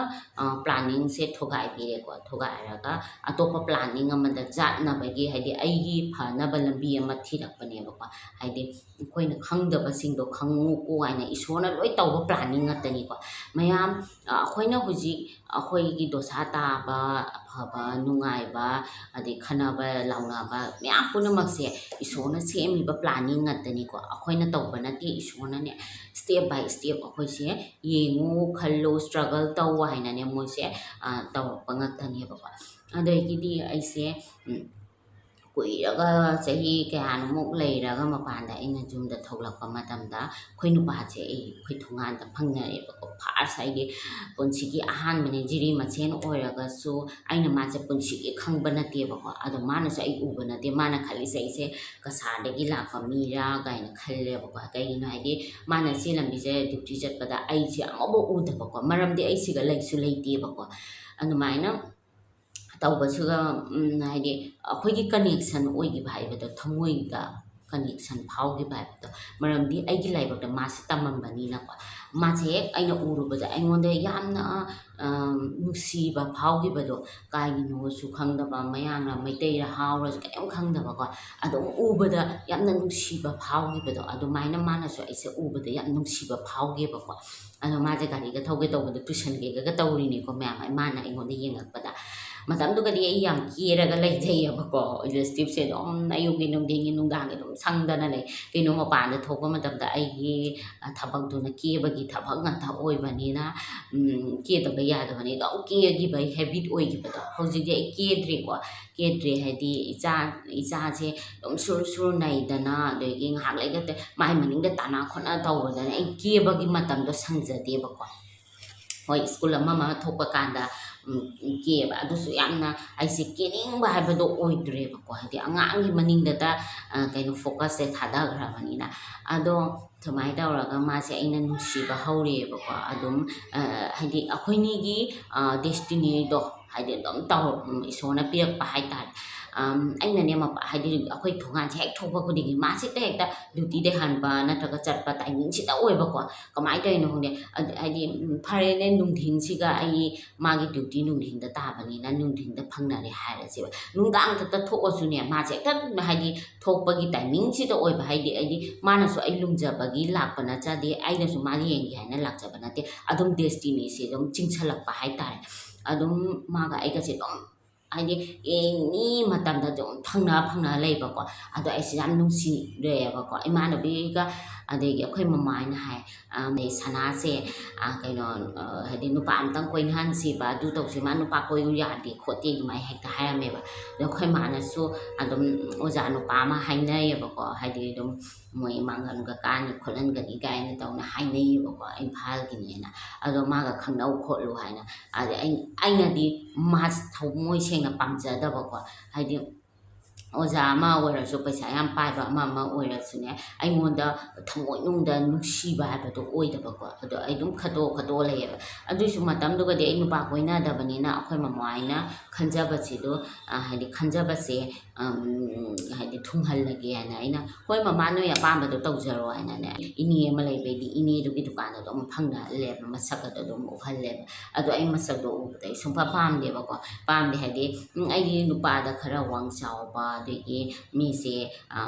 ꯄ꯭ꯂꯥꯅꯤꯡꯁꯦ ꯊꯨꯒꯥꯏꯕꯤꯔꯦꯀꯣ꯫ ꯊꯨꯒꯥꯏꯔꯒ ꯑꯇꯣꯞꯄ ꯄ꯭ꯂꯥꯅꯤꯡ ꯑꯃꯗ ꯆꯠꯅꯕꯒꯤ, ꯍꯥꯏꯗꯤ ꯑꯩꯒꯤ ꯐꯅꯕ ꯂꯝꯕꯤ ꯑꯃ ꯊꯤꯔꯛꯄꯅꯦꯕꯀꯣ꯫ ꯍꯥꯏꯗꯤ ꯑꯩꯈꯣꯏꯅ ꯈꯪꯗꯕꯁꯤꯡꯗꯣ ꯈꯪꯉꯨꯀꯣ ꯍꯥꯏꯅ ꯏꯁꯣꯔꯅ ꯂꯣꯏ ꯇꯧꯕ ꯄ꯭ꯂꯥꯅꯤꯡ ꯉꯥꯛꯇꯅꯤꯀꯣ꯫ ꯃꯌꯥꯝ ꯑꯩꯈꯣꯏꯅ ꯍꯧꯖꯤꯛ ꯑꯩꯈꯣꯏꯒꯤ ꯗꯣꯁꯥ ꯇꯥꯕ, ꯑꯐꯕ ꯅꯨꯡꯉꯥꯏꯕ, ꯑꯗꯩ ꯈꯠꯅꯕ ꯂꯥꯎꯅꯕ ꯃꯌꯥꯝ ꯄꯨꯝꯅꯃꯛꯁꯦ ꯏꯁꯣꯔꯅ ꯁꯦꯝꯃꯤꯕ ꯄ꯭ꯂꯥꯅꯤꯡ ꯉꯥꯛꯇꯅꯤꯀꯣ꯫ ꯑꯩꯈꯣꯏꯅ ꯇꯧꯕ ꯅꯠꯇꯦ, ꯏꯁꯣꯔꯅꯅꯦ step by step ꯑꯩꯈꯣꯏꯁꯦ ꯌꯦꯡꯉꯨ, ꯈꯜꯂꯨ, struggle ꯇꯧ ꯍꯥꯏꯅꯅꯦ ꯃꯣꯏꯁꯦ ꯇꯧꯔꯛꯄ ꯉꯥꯛꯇꯅꯦꯕꯀꯣ꯫ ꯑꯗꯒꯤꯗꯤ ꯑꯩꯁꯦ ꯀꯨꯏꯔꯒ, ꯆꯍꯤ ꯀꯌꯥꯅꯣꯃꯨꯛ ꯂꯩꯔꯒ ꯃꯄꯥꯟꯗ ꯑꯩꯅ ꯌꯨꯝꯗ ꯊꯣꯛꯂꯛꯄ ꯃꯇꯝꯗ ꯑꯩꯈꯣꯏ ꯅꯨꯄꯥꯁꯦ ꯑꯩ ꯑꯩꯈꯣꯏ ꯊꯣꯡꯒꯥꯟꯗ ꯐꯪꯅꯔꯦꯕꯀꯣ꯫ First ꯑꯩꯒꯤ ꯄꯨꯟꯁꯤꯒꯤ ꯑꯍꯥꯟꯕꯅꯦ, ꯖꯤꯔꯤ ꯃꯁꯦꯟ ꯑꯣꯏꯔꯒꯁꯨ ꯑꯩꯅ ꯃꯥꯁꯦ ꯄꯨꯟꯁꯤꯒꯤ ꯈꯪꯕ ꯅꯠꯇꯦꯕꯀꯣ꯫ ꯑꯗꯣ ꯃꯥꯅꯁꯨ ꯑꯩ ꯎꯕ ꯅꯠꯇꯦ, ꯃꯥꯅ ꯈꯜꯂꯤꯁꯦ ꯑꯩꯁꯦ ꯀꯁꯥꯔꯗꯒꯤ ꯂꯥꯛꯄ ꯃꯤꯔꯥ ꯀꯥꯏꯅ ꯈꯜꯂꯦꯕꯀꯣ꯫ ꯀꯩꯒꯤꯅꯣ ꯍꯥꯏꯗꯤ ꯃꯥꯅ ꯁꯤ ꯂꯝꯕꯤꯁꯦ duty ꯆꯠꯄꯗ ꯑꯩꯁꯦ ꯑꯃꯐꯥꯎ ꯎꯗꯕꯀꯣ, ꯃꯔꯝꯗꯤ ꯑꯩ ꯁꯤꯒ ꯂꯩꯁꯨ ꯂꯩꯇꯦꯕꯀꯣ꯫ ꯑꯗꯨꯃꯥꯏꯅ ꯇꯧꯕꯁꯤꯒ ꯍꯥꯏꯗꯤ ꯑꯩꯈꯣꯏꯒꯤ connection ꯑꯣꯏꯈꯤꯕ ꯍꯥꯏꯕꯗꯣ, ꯊꯃꯣꯏꯗ connection ꯐꯥꯎꯈꯤꯕ ꯍꯥꯏꯕꯗꯣ, ꯃꯔꯝꯗꯤ ꯑꯩꯒꯤ ꯂꯥꯏꯕꯛꯇ ꯃꯥꯁꯦ ꯇꯝꯃꯝꯕꯅꯤꯅꯀꯣ꯫ ꯃꯥꯁꯦ ꯍꯦꯛ ꯑꯩꯅ ꯎꯔꯨꯕꯗ ꯑꯩꯉꯣꯟꯗ ꯌꯥꯝꯅ ꯅꯨꯡꯁꯤꯕ ꯐꯥꯎꯈꯤꯕꯗꯣ, ꯀꯥꯏꯒꯤꯅꯣꯁꯨ ꯈꯪꯗꯕ, ꯃꯌꯥꯡꯂ ꯃꯩꯇꯩꯔ ꯍꯥꯎꯔꯁꯨ ꯀꯔꯤꯝ ꯈꯪꯗꯕꯀꯣ, ꯑꯗꯨꯝ ꯎꯕꯗ ꯌꯥꯝꯅ ꯅꯨꯡꯁꯤꯕ ꯐꯥꯎꯈꯤꯕꯗꯣ, ꯑꯗꯨꯃꯥꯏꯅ ꯃꯥꯅꯁꯨ ꯑꯩꯁꯦ ꯎꯕꯗ ꯌꯥꯝ ꯅꯨꯡꯁꯤꯕ ꯐꯥꯎꯈꯤꯕꯀꯣ꯫ ꯑꯗꯣ ꯃꯥꯁꯦ ꯒꯥꯔꯤꯒ ꯊꯧꯒꯦ ꯇꯧꯕꯗ ꯇꯨꯁꯟꯒꯦꯒ ꯇꯧꯔꯤꯅꯤꯀꯣ ꯃꯌꯥꯝ, ꯃꯥꯅ ꯑꯩꯉꯣꯟꯗ ꯌꯦꯡꯉꯛꯄꯗ꯫ ꯃꯇꯝꯗꯨꯒꯗꯤ ꯑꯩ ꯌꯥꯝ ꯀꯦꯔꯒ ꯂꯩꯖꯩꯑꯕꯀꯣ꯫ ꯂꯤꯞꯁꯇꯤꯛꯁꯦ ꯑꯗꯨꯝ ꯑꯌꯨꯛꯀꯤ, ꯅꯨꯡꯊꯤꯟꯒꯤ, ꯅꯨꯡꯗꯥꯡꯒꯤ ꯑꯗꯨꯝ ꯁꯪꯗꯅ ꯂꯩ꯫ ꯀꯩꯅꯣ, ꯃꯄꯥꯟꯗ ꯊꯣꯛꯄ ꯃꯇꯝꯗ ꯑꯩꯒꯤ, ꯑ, ꯊꯕꯛꯇꯨꯅ ꯀꯦꯕꯒꯤ ꯊꯕꯛ ꯉꯥꯛꯇ ꯑꯣꯏꯕꯅꯤꯅ, ꯎꯝ, ꯀꯦꯗꯕ ꯌꯥꯗꯕꯅꯤ꯫ ꯑꯗꯨꯝ ꯀꯦꯈꯤꯕꯒꯤ ꯍꯦꯕꯤꯠ ꯑꯣꯏꯈꯤꯕꯗꯣ꯫ ꯍꯧꯖꯤꯛꯇꯤ ꯑꯩ ꯀꯦꯗ꯭ꯔꯦꯀꯣ꯫ ꯀꯦꯗ꯭ꯔꯦ ꯍꯥꯏꯗꯤ ꯏꯆꯥ, ꯏꯆꯥꯁꯦ ꯑꯗꯨꯝ ꯁꯨꯔꯨ ꯁꯨꯔꯨ ꯅꯩꯗꯅ, ꯑꯗꯒꯤ ꯉꯥꯏꯍꯥꯛ ꯂꯩꯒ ꯃꯥꯏ ꯃꯅꯤꯡꯗ ꯇꯥꯅ ꯈꯣꯠꯅ ꯇꯧꯕꯗꯅ ꯑꯩ ꯀꯦꯕꯒꯤ ꯃꯇꯝꯗꯣ ꯁꯪꯖꯗꯦꯕꯀꯣ꯫ ꯍꯣꯏ, ꯁ꯭ꯀꯨꯜ ꯑꯃ ꯑꯃ ꯊꯣꯛꯄ ꯀꯥꯟꯗ, ꯎꯝ, ꯀꯦꯕ, ꯑꯗꯨꯁꯨ ꯌꯥꯝꯅ ꯑꯩꯁꯦ ꯀꯦꯅꯤꯡꯕ ꯍꯥꯏꯕꯗꯣ ꯑꯣꯏꯗ꯭ꯔꯦꯕꯀꯣ, ꯍꯥꯏꯗꯤ ꯑꯉꯥꯡꯒꯤ ꯃꯅꯤꯡꯗꯇ, ꯑ, ꯀꯩꯅꯣ, ꯐꯣꯀꯁꯁꯦ ꯊꯥꯗꯈ꯭ꯔꯕꯅꯤꯅ꯫ ꯑꯗꯣ ꯁꯨꯃꯥꯏꯅ ꯇꯧꯔꯒ ꯃꯥꯁꯦ ꯑꯩꯅ ꯅꯨꯡꯁꯤꯕ ꯍꯧꯔꯦꯕꯀꯣ꯫ ꯑꯗꯨꯝ, ꯑ, ꯍꯥꯏꯗꯤ ꯑꯩꯈꯣꯏꯅꯤꯒꯤ, ꯑ, ꯗꯦꯁꯇꯤꯅꯤꯗꯣ, ꯍꯥꯏꯗꯤ ꯑꯗꯨꯝ ꯇꯧ-, ꯎꯝ, ꯏꯁꯣꯔꯅ ꯄꯤꯔꯛꯄ ꯍꯥꯏꯇꯥꯔꯦ꯫ ꯑꯝ, ꯑꯩꯅꯅꯦ, ꯃꯄꯥ-, ꯍꯥꯏꯗꯤ ꯑꯩꯈꯣꯏ ꯊꯣꯡꯒꯥꯟꯁꯦ ꯍꯦꯛ ꯊꯣꯛꯄ ꯈꯨꯗꯤꯡꯒꯤ ꯃꯥꯁꯦ ꯍꯦꯛꯇ, ꯍꯦꯛꯇ ꯗ꯭ꯌꯨꯇꯤꯗꯩ ꯍꯟꯕ ꯅꯠꯇ꯭ꯔꯒ ꯆꯠꯄ ꯇꯥꯏꯃꯤꯡꯁꯤꯗ ꯑꯣꯏꯕꯀꯣ꯫ ꯀꯃꯥꯏꯅ ꯇꯧꯔꯤꯅꯣ ꯈꯪꯗꯦ꯫ ꯑꯗ-, ꯍꯥꯏꯗꯤ, ꯎꯝ, ꯐꯔꯦꯅꯦ, ꯅꯨꯡꯊꯤꯟꯁꯤꯒ ꯑꯩ ꯃꯥꯒꯤ ꯗ꯭ꯌꯨꯇꯤ ꯅꯨꯡꯊꯤꯟꯗ ꯇꯥꯕꯅꯤꯅ ꯅꯨꯡꯊꯤꯟꯗ ꯐꯪꯅꯔꯦ ꯍꯥꯏꯔꯁꯦꯕ꯫ ꯅꯨꯡꯗꯥꯡ ꯈꯛꯇ ꯊꯣꯛꯑꯁꯨꯅꯦ, ꯃꯥꯁꯦ ꯍꯦꯛꯇ, ꯍꯥꯏꯗꯤ, ꯊꯣꯛꯄꯒꯤ ꯇꯥꯏꯃꯤꯡꯁꯤꯗ ꯑꯣꯏꯕ, ꯍꯥꯏꯗꯤ, ꯍꯥꯏꯗꯤ ꯃꯥꯅꯁꯨ ꯑꯩ ꯂꯨꯝꯖꯕꯒꯤ ꯂꯥꯛꯄ ꯅꯠꯆꯗꯦ, ꯑꯩꯅꯁꯨ ꯃꯥ ꯌꯦꯡꯒꯦ ꯍꯥꯏꯅ ꯂꯥꯛꯆꯕ ꯅꯠꯇꯦ꯫ ꯑꯗꯨꯝ ꯗꯦꯁꯇꯤꯅꯤꯁꯦ ꯑꯗꯨꯝ ꯆꯤꯡꯁꯜꯂꯛꯄ ꯍꯥꯏꯇꯥꯔꯦ꯫ ꯑꯗꯨꯝ ꯃꯥꯒ ꯑꯩꯒꯁꯦ ꯑꯗꯨꯝ, ꯍꯥꯏꯗꯤ, ꯑꯦꯅꯤ ꯃꯇꯝꯗ ꯑꯗꯨꯝ ꯊꯪꯅ ꯐꯪꯅ ꯂꯩꯕꯀꯣ꯫ ꯑꯗꯣ ꯑꯩꯁꯦ ꯌꯥꯝ ꯅꯨꯡꯁꯤꯔꯛꯑꯦꯕꯀꯣ꯫ ꯏꯃꯥꯟꯅꯕꯤꯒ, ꯑꯗꯒꯤ ꯑꯩꯈꯣꯏ ꯃꯃꯥ ꯍꯣꯏꯅ ꯍꯥꯏ, ꯑ, ꯁꯅꯥꯁꯦ, ꯑ, ꯀꯩꯅꯣ, ꯑ, ꯍꯥꯏꯗꯤ, ꯅꯨꯄꯥ ꯑꯝꯇꯪ ꯀꯣꯏꯅꯍꯟꯁꯤꯕ, ꯑꯗꯨ ꯇꯧꯁꯤ, ꯃꯥ ꯅꯨꯄꯥ ꯀꯣꯏꯌꯨ ꯌꯥꯗꯦ ꯈꯣꯠꯇꯦ ꯑꯗꯨꯃꯥꯏꯅ ꯍꯦꯛꯇ ꯍꯥꯏꯔꯝꯃꯦꯕ꯫ ꯑꯗꯣ ꯑꯩꯈꯣꯏ ꯃꯥꯅꯁꯨ ꯑꯗꯨꯝ ꯑꯣꯖꯥ ꯅꯨꯄꯥ ꯑꯃ ꯍꯥꯏꯅꯩꯌꯦꯕꯀꯣ, ꯍꯥꯏꯗꯤ, ꯑꯗꯨꯝ ꯃꯣꯏ ꯃꯥꯡꯒꯣꯟꯒ ꯀꯥꯅꯤ ꯈꯣꯠꯍꯟꯒꯅꯤ ꯀꯥꯏꯅ ꯇꯧꯅ ꯍꯥꯏꯅꯩꯌꯦꯕꯀꯣ, ꯏꯝꯐꯥꯜꯒꯤꯅꯦꯅ꯫ ꯑꯗꯣ ꯃꯥꯒ ꯈꯪꯅꯧ ꯈꯣꯠꯂꯨ ꯍꯥꯏꯅ꯫ ꯑꯗ ꯑꯩ-, ꯑꯩꯅꯗꯤ ꯃꯥꯁ ꯊꯃꯣꯏ ꯁꯦꯡꯅ ꯄꯥꯝꯖꯗꯕꯀꯣ, ꯍꯥꯏꯗꯤ ꯑꯣꯖꯥ ꯑꯃ ꯑꯣꯏꯔꯁꯨ, ꯄꯩꯁꯥ ꯌꯥꯝ ꯄꯥꯏꯕ ꯑꯃ ꯑꯃ ꯑꯣꯏꯔꯁꯨꯅꯦ, ꯑꯩꯉꯣꯟꯗ ꯊꯃꯣꯏꯅꯨꯡꯗ ꯅꯨꯡꯁꯤꯕ ꯍꯥꯏꯕꯗꯣ ꯑꯣꯏꯗꯕꯀꯣ꯫ ꯑꯗꯣ ꯑꯩ ꯑꯗꯨꯝ ꯈꯠꯇꯣꯛ ꯈꯠꯇꯣꯛ ꯂꯩꯌꯦꯕ꯫ ꯑꯗꯨꯏꯁꯨ ꯃꯇꯝꯗꯨꯒꯗꯤ ꯑꯩ ꯅꯨꯄꯥ ꯀꯣꯏꯅꯗꯕꯅꯤꯅ ꯑꯩꯈꯣꯏ ꯃꯃꯥ ꯍꯣꯏꯅ ꯈꯟꯖꯕꯁꯤꯗꯣ, ꯑ, ꯍꯥꯏꯗꯤ ꯈꯟꯖꯕꯁꯦ ꯍꯥꯏꯗꯤ ꯊꯨꯡꯍꯜꯂꯒꯦ ꯍꯥꯏꯅ ꯑꯩꯅ, "ꯍꯣꯏ ꯃꯃꯥ, ꯅꯣꯏ ꯑꯄꯥꯝꯕꯗꯣ ꯇꯧꯖꯔꯣ" ꯍꯥꯏꯅꯅꯦ, ꯏꯅꯦ ꯑꯃ ꯂꯩꯕꯩꯗꯤ ꯏꯅꯦꯗꯨꯒꯤ ꯗꯨꯀꯥꯟꯗ ꯑꯗꯨꯝ ꯐꯪꯅꯍꯜꯂꯦꯕ, ꯃꯁꯛ ꯑꯗꯣ ꯑꯗꯨꯝ ꯎꯍꯜꯂꯦꯕ꯫ ꯑꯗꯣ ꯑꯩ ꯃꯁꯛꯇꯣ ꯎꯕꯗ ꯑꯩ ꯁꯨꯡꯄꯥꯝ ꯄꯥꯝꯗꯦꯕꯀꯣ꯫ ꯄꯥꯝꯗꯦ ꯍꯥꯏꯗꯤ, ꯎꯝ, ꯑꯩꯒꯤ ꯅꯨꯄꯥꯗ ꯈꯔ ꯋꯥꯡ ꯆꯥꯎꯕ, ꯑꯗꯒꯤ ꯃꯤꯁꯦ,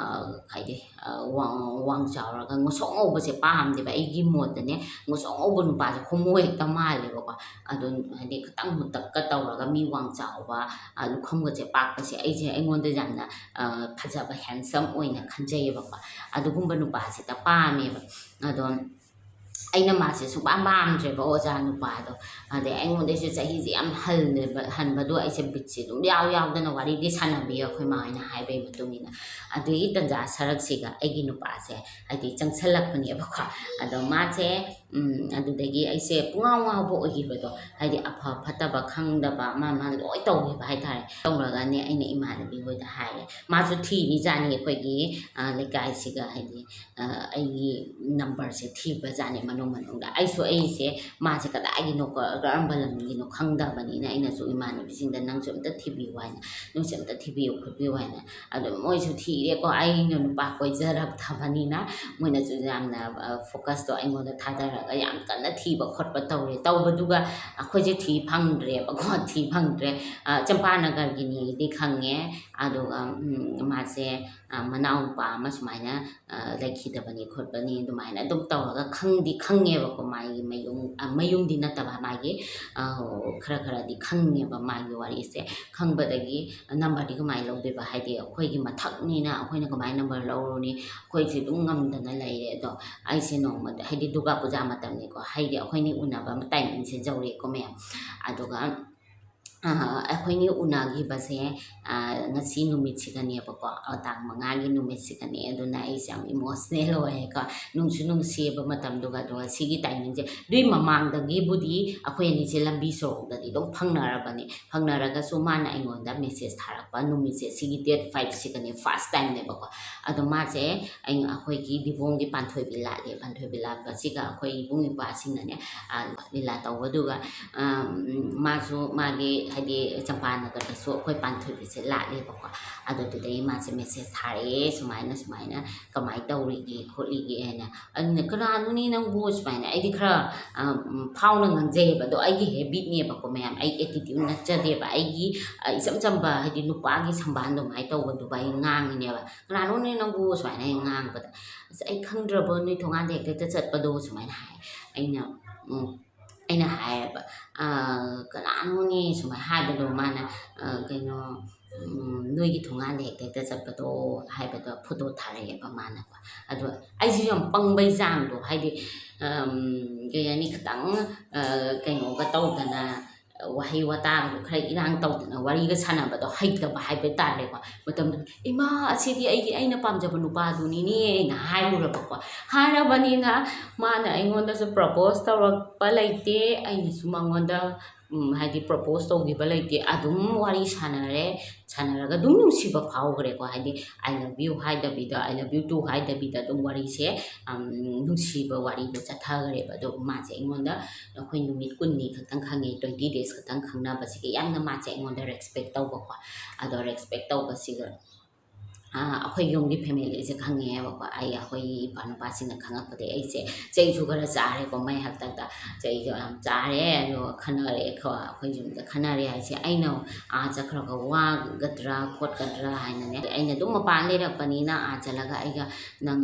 ꯍꯥꯏꯗꯤ, ꯋꯥꯡ, ꯋꯥꯡ ꯆꯥꯎꯔꯒ ꯉꯧꯁꯣꯛ ꯉꯧꯕꯁꯦ ꯄꯥꯝꯗꯦꯕ꯫ ꯑꯩꯒꯤ ꯃꯣꯠꯇꯅꯦ, ꯉꯧꯁꯣꯛ ꯉꯧꯕ ꯅꯨꯄꯥꯁꯦ homo ꯍꯦꯛꯇ ꯃꯥꯜꯂꯦꯕꯀꯣ꯫ ꯑꯗꯣ ꯍꯥꯏꯗꯤ ꯈꯤꯇꯪ ꯃꯨꯇꯛꯀ ꯇꯧꯔꯒ ꯃꯤ ꯋꯥꯡ ꯆꯥꯎꯕ, ꯂꯨꯈꯝꯒꯁꯦ ꯄꯥꯛꯄꯁꯦ ꯑꯩꯁꯦ, ꯑꯩꯉꯣꯟꯗ ꯌꯥꯝꯅ ꯐꯖꯕ, handsome ꯑꯣꯏꯅ ꯈꯟꯖꯩꯌꯦꯕꯀꯣ꯫ ꯑꯗꯨꯒꯨꯝꯕ ꯅꯨꯄꯥꯁꯤꯗ ꯄꯥꯝꯃꯦꯕ꯫ ꯑꯗꯣ ꯑꯩꯅ ꯃꯥꯁꯦ ꯁꯨꯡꯄꯥꯝ ꯄꯥꯝꯗ꯭ꯔꯦꯕ, ꯑꯣꯖꯥ ꯅꯨꯄꯥꯗꯣ꯫ ꯑꯗꯩ ꯑꯩꯉꯣꯟꯗꯩꯁꯨ ꯆꯍꯤꯁꯦ ꯌꯥꯝ ꯍꯜꯂꯦꯕ, ꯍꯟꯕꯗꯣ ꯑꯩꯁꯦ ꯕꯤꯠꯁꯦ ꯑꯗꯨꯝ ꯌꯥꯎ ꯌꯥꯎꯗꯅ ꯋꯥꯔꯤꯗꯤ ꯁꯥꯟꯅꯕꯤꯌꯨ ꯑꯩꯈꯣꯏ ꯃꯥ ꯍꯣꯏꯅ ꯍꯥꯏꯕꯒꯤ ꯃꯇꯨꯡ ꯏꯟꯅ꯫ ꯑꯗꯨꯒꯤ ꯇꯟꯖꯥ ꯁꯔꯛꯁꯤꯒ ꯑꯩꯒꯤ ꯅꯨꯄꯥꯁꯦ ꯍꯥꯏꯗꯤ ꯆꯪꯁꯜꯂꯛꯄꯅꯦꯕꯀꯣ꯫ ꯑꯗꯣ ꯃꯥꯁꯦ, ꯎꯝ, ꯑꯗꯨꯗꯒꯤ ꯑꯩꯁꯦ ꯄꯨꯡꯉꯥꯎ ꯉꯥꯎꯕ ꯑꯣꯏꯈꯤꯕꯗꯣ, ꯍꯥꯏꯗꯤ ꯑꯐ ꯐꯠꯇꯕ ꯈꯪꯗꯕ ꯑꯃ ꯑꯃ ꯂꯣꯏ ꯇꯧꯈꯤꯕ ꯍꯥꯏꯇꯥꯔꯦ꯫ ꯇꯧꯔꯒꯅꯦ ꯑꯩꯅ ꯏꯃꯥꯟꯅꯕꯤ ꯍꯣꯏꯗ ꯍꯥꯏꯔꯦ꯫ ꯃꯥꯁꯨ ꯊꯤꯔꯤꯖꯥꯠꯅꯤ ꯑꯩꯈꯣꯏꯒꯤ, ꯂꯩꯀꯥꯏꯁꯤꯒ, ꯍꯥꯏꯗꯤ, ꯑꯩꯒꯤ numberꯁꯦ ꯊꯤꯕꯖꯥꯠꯅꯤ ꯃꯅꯨꯡ ꯃꯅꯨꯡꯗ꯫ ꯑꯩꯁꯨ ꯑꯩꯁꯦ ꯃꯥꯁꯦ ꯀꯗꯥꯏꯒꯤꯅꯣ, ꯀ-, ꯀꯔꯝꯕ ꯂꯝꯒꯤꯅꯣ ꯈꯪꯗꯕꯅꯤꯅ ꯑꯩꯅꯁꯨ ꯏꯃꯥꯟꯅꯕꯤꯁꯤꯡꯗ "ꯅꯪꯁꯨ ꯑꯝꯇ ꯊꯤꯕꯤꯌꯨ" ꯍꯥꯏꯅ, "ꯅꯪꯁꯨ ꯑꯝꯇ ꯊꯤꯕꯤꯌꯨ ꯈꯣꯠꯄꯤꯌꯨ" ꯍꯥꯏꯅ꯫ ꯑꯗꯣ ꯃꯣꯏꯁꯨ ꯊꯤꯔꯦꯀꯣ, ꯑꯩꯅ ꯅꯨꯄꯥ ꯀꯣꯏꯖꯔꯛꯇꯕꯅꯤꯅ ꯃꯣꯏꯅꯁꯨ ꯌꯥꯝꯅ, focusꯇꯣ ꯑꯩꯉꯣꯟꯗ ꯊꯥꯗꯔꯒ ꯌꯥꯝ ꯀꯟꯅ ꯊꯤꯕ ꯈꯣꯠꯄ ꯇꯧꯔꯦ꯫ ꯇꯧꯕꯗꯨꯒ ꯑꯩꯈꯣꯏꯁꯦ ꯊꯤ ꯐꯪꯗ꯭ꯔꯦꯕꯀꯣ, ꯊꯤ ꯐꯪꯗ꯭ꯔꯦ꯫ ꯆꯝꯄꯥꯅꯒꯔꯒꯤꯅꯤꯗꯤ ꯈꯪꯉꯦ, ꯑꯗꯨꯒ, ꯎꯝ, ꯃꯥꯁꯦ, ꯃꯅꯥꯎꯅꯨꯄꯥ ꯑꯃ ꯁꯨꯃꯥꯏꯅ ꯂꯩꯈꯤꯗꯕꯅꯤ ꯈꯣꯠꯄꯅꯤ ꯑꯗꯨꯃꯥꯏꯅ ꯑꯗꯨꯝ ꯇꯧꯔꯒ ꯈꯪꯗꯤ ꯈꯪꯉꯦꯕꯀꯣ꯫ ꯃꯥꯒꯤ ꯃꯌꯨꯝ, ꯃꯌꯨꯝꯗꯤ ꯅꯠꯇꯕ, ꯃꯥꯒꯤ ꯈꯔ ꯈꯔꯗꯤ ꯈꯪꯉꯦꯕ ꯃꯥꯒꯤ ꯋꯥꯔꯤꯁꯦ꯫ ꯈꯪꯕꯗꯒꯤ numberꯗꯤ ꯀꯃꯥꯏꯅ ꯂꯧꯗꯣꯏꯕ? ꯍꯥꯏꯗꯤ ꯑꯩꯈꯣꯏꯒꯤ ꯃꯊꯛꯅꯤꯅ ꯑꯩꯈꯣꯏꯅ ꯀꯃꯥꯏꯅ number ꯂꯧꯔꯨꯅꯤ? ꯑꯩꯈꯣꯏꯁꯦ ꯑꯗꯨꯝ ꯉꯝꯗꯅ ꯂꯩꯔꯦ꯫ ꯑꯗꯣ ꯑꯩꯁꯦ ꯅꯣꯡꯃꯗ, ꯍꯥꯏꯗꯤ ꯗꯨꯔꯒꯥ ꯄꯨꯖꯥ ꯃꯇꯝꯅꯤꯀꯣ, ꯍꯥꯏꯗꯤ ꯑꯩꯈꯣꯏꯅꯤ ꯎꯅꯕ timingꯁꯦ ꯌꯧꯔꯦꯀꯣ ꯃꯌꯥꯝ꯫ ꯑꯗꯨꯒ ꯑꯩꯈꯣꯏꯅꯤ ꯎꯅꯈꯤꯕꯁꯦ, ꯉꯁꯤ ꯅꯨꯃꯤꯠꯁꯤꯒꯅꯦꯕꯀꯣ, ꯇꯥꯡ ꯃꯉꯥꯒꯤ ꯅꯨꯃꯤꯠꯁꯤꯒꯅꯦ꯫ ꯑꯗꯨꯅ ꯑꯩꯁꯦ ꯌꯥꯝ emotional ꯑꯣꯏꯌꯦꯀꯣ, ꯅꯨꯡꯁꯨ ꯅꯨꯡꯁꯤꯌꯦꯕ ꯃꯇꯝꯗꯨꯒ꯫ ꯑꯗꯨꯒ ꯁꯤꯒꯤ timingꯁꯦ, ꯑꯗꯨꯏ ꯃꯃꯥꯡꯗꯒꯤꯕꯨꯗꯤ ꯑꯩꯈꯣꯏ ꯑꯅꯤꯁꯦ ꯂꯝꯕꯤ ꯁꯣꯔꯣꯛꯇꯗꯤ ꯑꯗꯨꯝ ꯐꯪꯅꯔꯕꯅꯦ꯫ ꯐꯪꯅꯔꯒꯁꯨ ꯃꯥꯅ ꯑꯩꯉꯣꯟꯗ message ꯊꯥꯔꯛꯄ ꯅꯨꯃꯤꯠꯁꯦ, ꯁꯤꯒꯤ date fiveꯁꯤꯒꯅꯦ first timeꯅꯦꯕꯀꯣ꯫ ꯑꯗꯣ ꯃꯥꯁꯦ ꯑꯩꯅ, ꯑꯩꯈꯣꯏꯒꯤ ꯗꯤꯕꯣꯡꯒꯤ ꯄꯥꯟꯊꯣꯏꯕꯤ ꯂꯥꯠꯂꯦ꯫ ꯄꯥꯟꯊꯣꯏꯕꯤ ꯂꯥꯠꯄꯁꯤꯒ ꯑꯩꯈꯣꯏ ꯏꯕꯨꯡ ꯏꯄ꯭ꯋꯥꯁꯤꯡꯅꯅꯦ, ꯂꯤꯂꯥ ꯇꯧꯕꯗꯨꯒ, ꯃꯥꯁꯨ ꯃꯥꯒꯤ ꯍꯥꯏꯗꯤ ꯆꯝꯄꯥꯅꯒꯔꯗꯁꯨ ꯑꯩꯈꯣꯏ ꯄꯥꯟꯊꯣꯏꯕꯤꯁꯦ ꯂꯥꯛꯂꯦꯕꯀꯣ꯫ ꯑꯗꯨꯗꯨꯗꯩ ꯃꯥꯁꯦ ꯃꯦꯁꯦꯖ ꯊꯥꯔꯛꯑꯦ, ꯁꯨꯃꯥꯏꯅ ꯁꯨꯃꯥꯏꯅ ꯀꯃꯥꯏꯅ ꯇꯧꯔꯤꯒꯦ ꯈꯣꯠꯂꯤꯒꯦ ꯍꯥꯏꯅ꯫ ꯑꯗꯨꯅ "ꯀꯅꯥꯅꯣꯅꯦ ꯅꯪꯕꯨ?" ꯁꯨꯃꯥꯏꯅ ꯑꯩꯗꯤ ꯈꯔ ꯐꯥꯎꯅ ꯉꯥꯡꯖꯩꯌꯦꯕ꯫ ꯑꯗꯣ ꯑꯩꯒꯤ ꯍꯦꯕꯤꯠꯅꯦꯕꯀꯣ ꯃꯌꯥꯝ, ꯑꯩ ꯑꯦꯇꯤꯇ꯭ꯌꯨꯠ ꯅꯠꯆꯗꯦꯕ꯫ ꯑꯩꯒꯤ ꯏꯆꯝ ꯆꯝꯕ ꯍꯥꯏꯗꯤ ꯅꯨꯄꯥꯒꯤ ꯁꯝꯕꯥꯟ ꯑꯗꯨꯃꯥꯏꯅ ꯇꯧꯕꯗꯨꯕꯨ ꯑꯩ ꯉꯥꯡꯉꯤꯅꯦꯕ꯫ "ꯀꯅꯥꯅꯣꯅꯦ ꯅꯪꯕꯨ?" ꯁꯨꯃꯥꯏꯅ ꯑꯩ ꯉꯥꯡꯕꯗ, "ꯑꯁ, ꯑꯩ ꯈꯪꯗ꯭ꯔꯕꯣ ꯅꯣꯏ ꯊꯣꯡꯒꯥꯟꯗ ꯍꯦꯛꯇ ꯍꯦꯛꯇ ꯆꯠꯄꯗꯣ?" ꯁꯨꯃꯥꯏꯅ ꯍꯥꯏ꯫ ꯑꯩꯅ ꯑꯩꯅ ꯍꯥꯏꯌꯦꯕ, "ꯀꯅꯥꯅꯣꯅꯦ?" ꯁꯨꯃꯥꯏꯅ ꯍꯥꯏꯕꯗꯣ ꯃꯥꯅ, ꯀꯩꯅꯣ, "ꯅꯣꯏꯒꯤ ꯊꯣꯡꯒꯥꯟꯗ ꯍꯦꯛꯇ ꯍꯦꯛꯇ ꯆꯠꯄꯗꯣ" ꯍꯥꯏꯕꯗꯣ ꯐꯣꯇꯣ ꯊꯥꯔꯛꯑꯦꯕ ꯃꯥꯅꯀꯣ꯫ ꯑꯗꯣ ꯑꯩꯁꯤꯁꯨ ꯌꯥꯝ ꯄꯪꯕꯩ ꯆꯥꯡꯗꯣ, ꯍꯥꯏꯗꯤ, ꯀꯩ ꯍꯥꯏꯅꯤ, ꯈꯤꯇꯪ ꯀꯩꯅꯣꯒ ꯇꯧꯗꯅ, ꯋꯥꯍꯩ ꯋꯥꯇꯥꯒꯗꯣ ꯈꯔ ꯏꯔꯥꯡ ꯇꯧꯗꯅ ꯋꯥꯔꯤꯒ ꯁꯥꯟꯅꯕꯗꯣ ꯍꯩꯇꯕ ꯍꯥꯏꯕ ꯇꯥꯔꯦꯀꯣ꯫ ꯃꯇꯝꯗꯨ, "ꯏꯃꯥ, ꯑꯁꯤꯗꯤ ꯑꯩꯒꯤ, ꯑꯩꯅ ꯄꯥꯝꯖꯕ ꯅꯨꯄꯥꯗꯨꯅꯤꯅꯦ" ꯑꯩꯅ ꯍꯥꯏꯔꯨꯔꯕꯀꯣ꯫ ꯍꯥꯏꯔꯕꯅꯤꯅ ꯃꯥꯅ ꯑꯩꯉꯣꯟꯗꯁꯨ ꯄ꯭ꯔꯄꯣꯁ ꯇꯧꯔꯛꯄ ꯂꯩꯇꯦ, ꯑꯩꯅꯁꯨ ꯃꯉꯣꯟꯗ ꯍꯥꯏꯗꯤ ꯄ꯭ꯔꯄꯣꯁ ꯇꯧꯈꯤꯕ ꯂꯩꯇꯦ꯫ ꯑꯗꯨꯝ ꯋꯥꯔꯤ ꯁꯥꯟꯅꯔꯦ, ꯁꯥꯟꯅꯔꯒ ꯑꯗꯨꯝ ꯅꯨꯡꯁꯤꯕ ꯐꯥꯎꯈ꯭ꯔꯦꯀꯣ꯫ ꯍꯥꯏꯗꯤ "I love you" ꯍꯥꯏꯗꯕꯤꯗ, "I love you too" ꯍꯥꯏꯗꯕꯤꯗ ꯑꯗꯨꯝ ꯋꯥꯔꯤꯁꯦ, ꯅꯨꯡꯁꯤꯕ ꯋꯥꯔꯤꯗꯣ ꯆꯠꯊꯈ꯭ꯔꯦꯕ꯫ ꯑꯗꯣ ꯃꯥꯁꯦ ꯑꯩꯉꯣꯟꯗ, ꯑꯩꯈꯣꯏ ꯅꯨꯃꯤꯠ ꯀꯨꯟꯅꯤ ꯈꯛꯇꯪ ꯈꯪꯉꯦ, twenty days ꯈꯛꯇꯪ ꯈꯪꯅꯕꯁꯤꯒꯤ ꯌꯥꯝꯅ ꯃꯥꯁꯦ ꯑꯩꯉꯣꯟꯗ ꯔꯦꯁꯄꯦꯛ ꯇꯧꯕꯀꯣ꯫ ꯑꯗꯣ ꯔꯦꯁꯄꯦꯛ ꯇꯧꯕꯁꯤꯒ ꯑꯩꯈꯣꯏ ꯌꯨꯝꯒꯤ ꯐꯦꯃꯤꯂꯤꯁꯦ ꯈꯪꯉꯦꯕꯀꯣ꯫ ꯑꯩ, ꯑꯩꯈꯣꯏꯒꯤ ꯏꯄꯥ ꯅꯨꯄꯥꯁꯤꯡꯅ ꯈꯪꯉꯛꯄꯗꯒꯤ ꯑꯩꯁꯦ ꯆꯩꯁꯨ ꯈꯔ ꯆꯥꯔꯦꯀꯣ, ꯃꯩ ꯍꯥꯛꯇꯛꯇ ꯆꯩꯁꯨ ꯌꯥꯝ ꯆꯥꯔꯦ꯫ ꯑꯗꯣ ꯈꯟꯅꯔꯦ, ꯑꯩꯈꯣꯏ ꯌꯨꯝꯗ ꯈꯟꯅꯔꯦ ꯍꯥꯏꯁꯦ꯫ ꯑꯩꯅ ꯑꯥ ꯆꯠꯈ꯭ꯔꯒ ꯋꯥꯒꯗ꯭ꯔꯥ ꯈꯣꯠꯀꯗ꯭ꯔꯥ ꯍꯥꯏꯅꯅꯦ꯫ ꯑꯩꯅ ꯑꯗꯨꯝ ꯃꯄꯥꯟ ꯂꯩꯔꯛꯄꯅꯤꯅ ꯑꯥ ꯆꯠꯂꯒ ꯑꯩꯒ ꯅꯪ,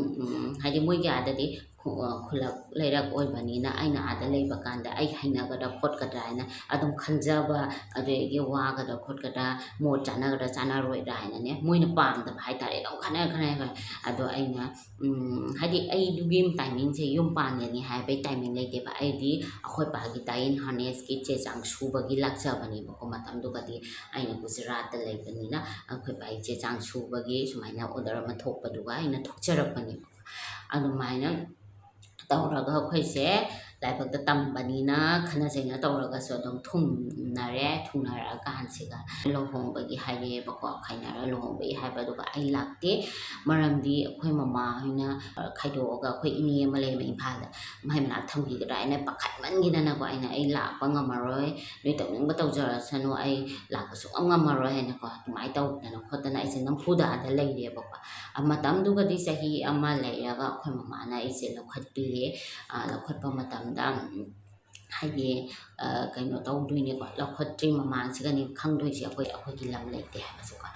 ꯍꯥꯏꯗꯤ ꯃꯣꯏꯒꯤ ꯑꯥꯗꯗꯤ ꯈꯨ-, ꯈꯨꯜꯂꯛ ꯂꯩꯔꯛ ꯑꯣꯏꯕꯅꯤꯅ ꯑꯩꯅ ꯑꯥꯗ ꯂꯩꯕ ꯀꯥꯟꯗ ꯑꯩ ꯍꯩꯅꯒꯗ꯭ꯔꯥ ꯈꯣꯠꯀꯗ꯭ꯔꯥ ꯍꯥꯏꯅ ꯑꯗꯨꯝ ꯈꯟꯖꯕ, ꯑꯗꯒꯤ ꯋꯥꯒꯗ꯭ꯔꯥ ꯈꯣꯠꯀꯗ꯭ꯔꯥ, ꯃꯣꯠ ꯆꯥꯅꯒꯗ꯭ꯔꯥ ꯆꯥꯅꯔꯣꯏꯗ꯭ꯔꯥ ꯍꯥꯏꯅꯅꯦ, ꯃꯣꯏꯅ ꯄꯥꯝꯗꯕ ꯍꯥꯏꯇꯥꯔꯦ꯫ ꯑꯗꯨꯝ ꯈꯟꯅꯔꯦ, ꯈꯟꯅꯔꯦ, ꯈꯟꯅꯔꯦ꯫ ꯑꯗꯣ ꯑꯩꯅ, ꯍꯥꯏꯗꯤ ꯑꯩꯗꯨꯒꯤ ꯇꯥꯏꯃꯤꯡꯁꯦ, ꯌꯨꯝ ꯄꯥꯟꯒꯅꯤ ꯍꯥꯏꯕꯒꯤ ꯇꯥꯏꯃꯤꯡ ꯂꯩꯇꯦꯕ꯫ ꯑꯩꯗꯤ ꯑꯩꯈꯣꯏ ꯄꯥꯒꯤ ꯗꯥꯏꯟ ꯍꯥꯔꯅꯦꯁꯀꯤ ꯆꯦ ꯆꯥꯡ ꯁꯨꯕꯒꯤ ꯂꯥꯛꯆꯕꯅꯦꯕꯀꯣ꯫ ꯃꯇꯝꯗꯨꯒꯗꯤ ꯑꯩꯅ ꯒꯨꯖꯔꯥꯠꯇ ꯂꯩꯕꯅꯤꯅ ꯑꯩꯈꯣꯏ ꯄꯥꯒꯤ ꯆꯦ ꯆꯥꯡ ꯁꯨꯕꯒꯤ ꯁꯨꯃꯥꯏꯅ ꯑꯣꯔꯗꯔ ꯑꯃ ꯊꯣꯛꯄꯗꯨꯒ ꯑꯩꯅ ꯊꯣꯛꯆꯔꯛꯄꯅꯦꯕ꯫ ꯑꯗꯨꯃꯥꯏꯅ ꯇꯧꯔꯒ ꯑꯩꯈꯣꯏꯁꯦ ꯂꯥꯏꯕꯛꯇ ꯇꯝꯕꯅꯤꯅ ꯈꯠꯅ ꯆꯩꯅ ꯇꯧꯔꯒꯁꯨ ꯑꯗꯨꯝ ꯊꯨꯡꯅꯔꯦ꯫ ꯊꯨꯡꯅꯔꯛꯑꯀꯥꯟꯁꯤꯗ ꯂꯨꯍꯣꯡꯕꯒꯤ ꯍꯥꯏꯔꯛꯑꯦꯕꯀꯣ, ꯈꯥꯏꯅꯔ ꯂꯨꯍꯣꯡꯕꯒꯤ ꯍꯥꯏꯕ꯫ ꯑꯗꯨꯒ ꯑꯩ ꯂꯥꯛꯇꯦ, ꯃꯔꯝꯗꯤ ꯑꯩꯈꯣꯏ ꯃꯃꯥ ꯍꯣꯏꯅ ꯈꯥꯏꯗꯣꯛꯑꯒ ꯑꯩꯈꯣꯏ ꯏꯅꯦ ꯑꯃ ꯂꯩꯕ ꯏꯝꯐꯥꯜꯗ, ꯃꯥꯏ ꯃꯅꯥꯛ ꯊꯝꯈꯤꯒꯗ꯭ꯔꯥ ꯍꯥꯏꯅ ꯄꯥꯈꯠꯃꯟꯈꯤꯗꯅꯀꯣ, ꯑꯩꯅ "ꯑꯩ ꯂꯥꯛꯄ ꯉꯝꯃꯔꯣꯏ, ꯅꯣꯏ ꯇꯧꯅꯤꯡꯕ ꯇꯧꯖꯔꯁꯅꯨ, ꯑꯩ ꯂꯥꯛꯄ ꯁꯨꯡꯉꯝ ꯉꯝꯃꯔꯣꯏ" ꯍꯥꯏꯅꯀꯣ, ꯑꯗꯨꯃꯥꯏꯅ ꯇꯧꯗꯅ ꯈꯣꯠꯇꯅ ꯑꯩꯁꯦ ꯅꯝꯐꯨꯗ ꯑꯥꯗ ꯂꯩꯔꯦꯕꯀꯣ꯫ ꯃꯇꯝꯗꯨꯒꯗꯤ ꯆꯍꯤ ꯑꯃ ꯂꯩꯔꯒ ꯑꯩꯈꯣꯏ ꯃꯃꯥꯅ ꯑꯩꯁꯦ ꯂꯧꯈꯠꯄꯤꯔꯦ꯫ ꯂꯧꯈꯠꯄ ꯃꯇꯝꯗ ꯍꯥꯏꯗꯤ ꯀꯩꯅꯣ ꯇꯧꯗꯣꯏꯅꯦꯀꯣ, ꯂꯧꯈꯠꯇ꯭ꯔꯤ ꯃꯃꯥꯡꯁꯤꯒꯅꯤ ꯈꯪꯗꯣꯏꯁꯦ ꯑꯩꯈꯣꯏ, ꯑꯩꯈꯣꯏꯒꯤ ꯂꯝ ꯂꯩꯇꯦ ꯍꯥꯏꯕꯁꯦꯀꯣ꯫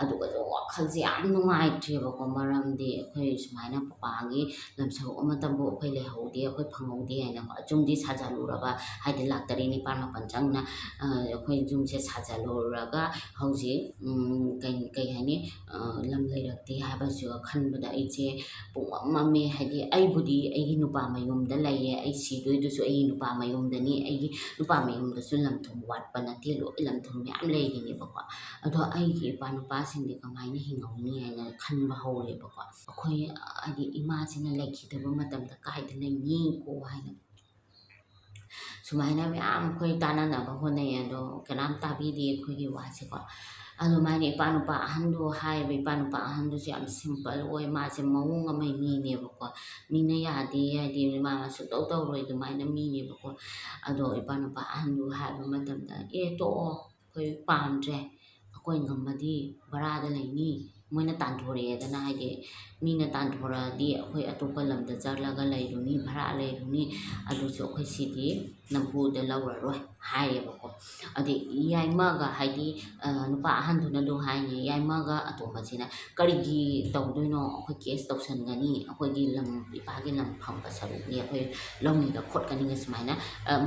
ꯑꯗꯨꯒꯁꯨ ꯋꯥꯈꯜꯁꯦ ꯌꯥꯝ ꯅꯨꯡꯉꯥꯏꯇ꯭ꯔꯦꯕꯀꯣ, ꯃꯔꯝꯗꯤ ꯑꯩꯈꯣꯏ ꯁꯨꯃꯥꯏꯅ ꯄꯄꯥꯒꯤ ꯂꯝ ꯁꯔꯨꯛ ꯑꯃꯇꯕꯨ ꯑꯩꯈꯣꯏ ꯂꯩꯍꯧꯗꯦ, ꯑꯩꯈꯣꯏ ꯐꯪꯍꯧꯗꯦ ꯍꯥꯏꯅꯀꯣ꯫ ꯌꯨꯝꯗꯤ ꯁꯥꯖꯜꯂꯨꯔꯕ, ꯍꯥꯏꯗꯤ ꯂꯥꯛ ꯇꯔꯦꯠ ꯅꯤꯄꯥꯜ ꯃꯥꯄꯜ ꯆꯪꯅ ꯑꯩꯈꯣꯏ ꯌꯨꯝꯁꯦ ꯁꯥꯖꯜꯂꯨꯔꯒ ꯍꯧꯖꯤꯛ ꯀꯩ ꯀꯩ ꯍꯥꯏꯅꯤ, ꯂꯝ ꯂꯩꯔꯛꯇꯦ ꯍꯥꯏꯕꯁꯨ ꯈꯟꯕꯗ ꯑꯩꯁꯦ ꯄꯨꯡꯃꯝ ꯃꯝꯃꯦ꯫ ꯍꯥꯏꯗꯤ ꯑꯩꯕꯨꯗꯤ ꯑꯩꯒꯤ ꯅꯨꯄꯥ ꯃꯌꯨꯝꯗ ꯂꯩꯌꯦ, ꯑꯩ ꯁꯤꯗꯣꯏꯗꯨꯁꯨ ꯑꯩꯒꯤ ꯅꯨꯄꯥ ꯃꯌꯨꯝꯗꯅꯤ, ꯑꯩꯒꯤ ꯅꯨꯄꯥ ꯃꯌꯨꯝꯗꯁꯨ ꯂꯝ ꯊꯨꯝ ꯋꯥꯠꯄ ꯅꯠꯇꯦ, ꯂꯣꯏ ꯂꯝ ꯊꯨꯝ ꯃꯌꯥꯝ ꯂꯩꯔꯤꯅꯦꯕꯀꯣ꯫ ꯑꯗꯣ ꯑꯩꯒꯤ ꯏꯄꯥ ꯅꯨꯄꯥꯁꯤꯡꯗꯤ ꯀꯃꯥꯏꯅ ꯍꯤꯡꯍꯧꯅꯤ ꯍꯥꯏꯅ ꯈꯟꯕ ꯍꯧꯔꯦꯕꯀꯣ꯫ ꯑꯩꯈꯣꯏ ꯍꯥꯏꯗꯤ ꯏꯃꯥꯁꯤꯅ ꯂꯩꯈꯤꯗꯕ ꯃꯇꯝꯗ ꯀꯥꯏꯗ ꯂꯩꯅꯤꯀꯣ ꯍꯥꯏꯅ ꯁꯨꯃꯥꯏꯅ ꯃꯌꯥꯝ ꯑꯩꯈꯣꯏ ꯇꯥꯟꯅꯅꯕ ꯍꯣꯠꯅꯩ, ꯑꯗꯣ ꯀꯅꯥꯝ ꯇꯥꯕꯤꯗꯦ ꯑꯩꯈꯣꯏꯒꯤ ꯋꯥꯁꯦꯀꯣ꯫ ꯑꯗꯨꯃꯥꯏꯅ ꯏꯄꯥ ꯅꯨꯄꯥ ꯑꯍꯟꯗꯣ ꯍꯥꯏꯔꯤꯕ, ꯏꯄꯥ ꯅꯨꯄꯥ ꯑꯍꯟꯗꯨꯁꯨ ꯌꯥꯝ simple ꯑꯣꯏ, ꯃꯥꯁꯦ ꯃꯑꯣꯡ ꯑꯃꯒꯤ ꯃꯤꯅꯦꯕꯀꯣ꯫ ꯃꯤꯅ ꯌꯥꯗꯦ ꯍꯥꯏꯗꯤ ꯃꯥ ꯁꯨꯡꯇꯧ ꯇꯧꯔꯣꯏ ꯑꯗꯨꯃꯥꯏꯅ ꯃꯤꯅꯦꯕꯀꯣ꯫ ꯑꯗꯣ ꯏꯄꯥ ꯅꯨꯄꯥ ꯑꯍꯟꯗꯨ ꯍꯥꯏꯕ ꯃꯇꯝꯗ, "ꯑꯦ ꯇꯣꯛꯑꯣ, ꯑꯩꯈꯣꯏ ꯄꯥꯝꯗ꯭ꯔꯦ, ꯑꯩꯈꯣꯏ ꯉꯝꯃꯗꯤ ꯚꯔꯥꯗ ꯂꯩꯅꯤ, ꯃꯣꯏꯅ ꯇꯥꯟꯊꯣꯔꯛꯑꯦꯗꯅ", ꯍꯥꯏꯗꯤ ꯃꯤꯅ ꯇꯥꯟꯊꯣꯔꯛꯑꯗꯤ ꯑꯩꯈꯣꯏ ꯑꯇꯣꯞꯄ ꯂꯝꯗ ꯆꯠꯂꯒ ꯂꯩꯔꯨꯅꯤ, ꯚꯔꯥ ꯂꯩꯔꯨꯅꯤ, ꯑꯗꯨꯁꯨ ꯑꯩꯈꯣꯏ ꯁꯤꯗꯤ ꯅꯝꯐꯨꯗ ꯂꯧꯔꯔꯣꯏ ꯍꯥꯏꯌꯦꯕꯀꯣ꯫ ꯑꯗꯩ ꯌꯥꯏꯃꯒ ꯍꯥꯏꯗꯤ ꯅꯨꯄꯥ ꯑꯍꯟꯗꯨꯅ ꯑꯗꯨ ꯍꯥꯏꯅꯤ, ꯌꯥꯏꯃꯒ ꯑꯇꯣꯝꯕꯁꯤꯅ ꯀꯔꯤꯒꯤ ꯇꯧꯗꯣꯏꯅꯣ, ꯑꯩꯈꯣꯏ case ꯇꯧꯁꯟꯒꯅꯤ, ꯑꯩꯈꯣꯏꯒꯤ ꯂꯝ, ꯏꯄꯥꯒꯤ ꯂꯝ ꯐꯪꯕ ꯁꯔꯨꯛꯅꯤ, ꯑꯩꯈꯣꯏ ꯂꯧꯅꯤꯒ ꯈꯣꯠꯀꯅꯤꯒ ꯁꯨꯃꯥꯏꯅ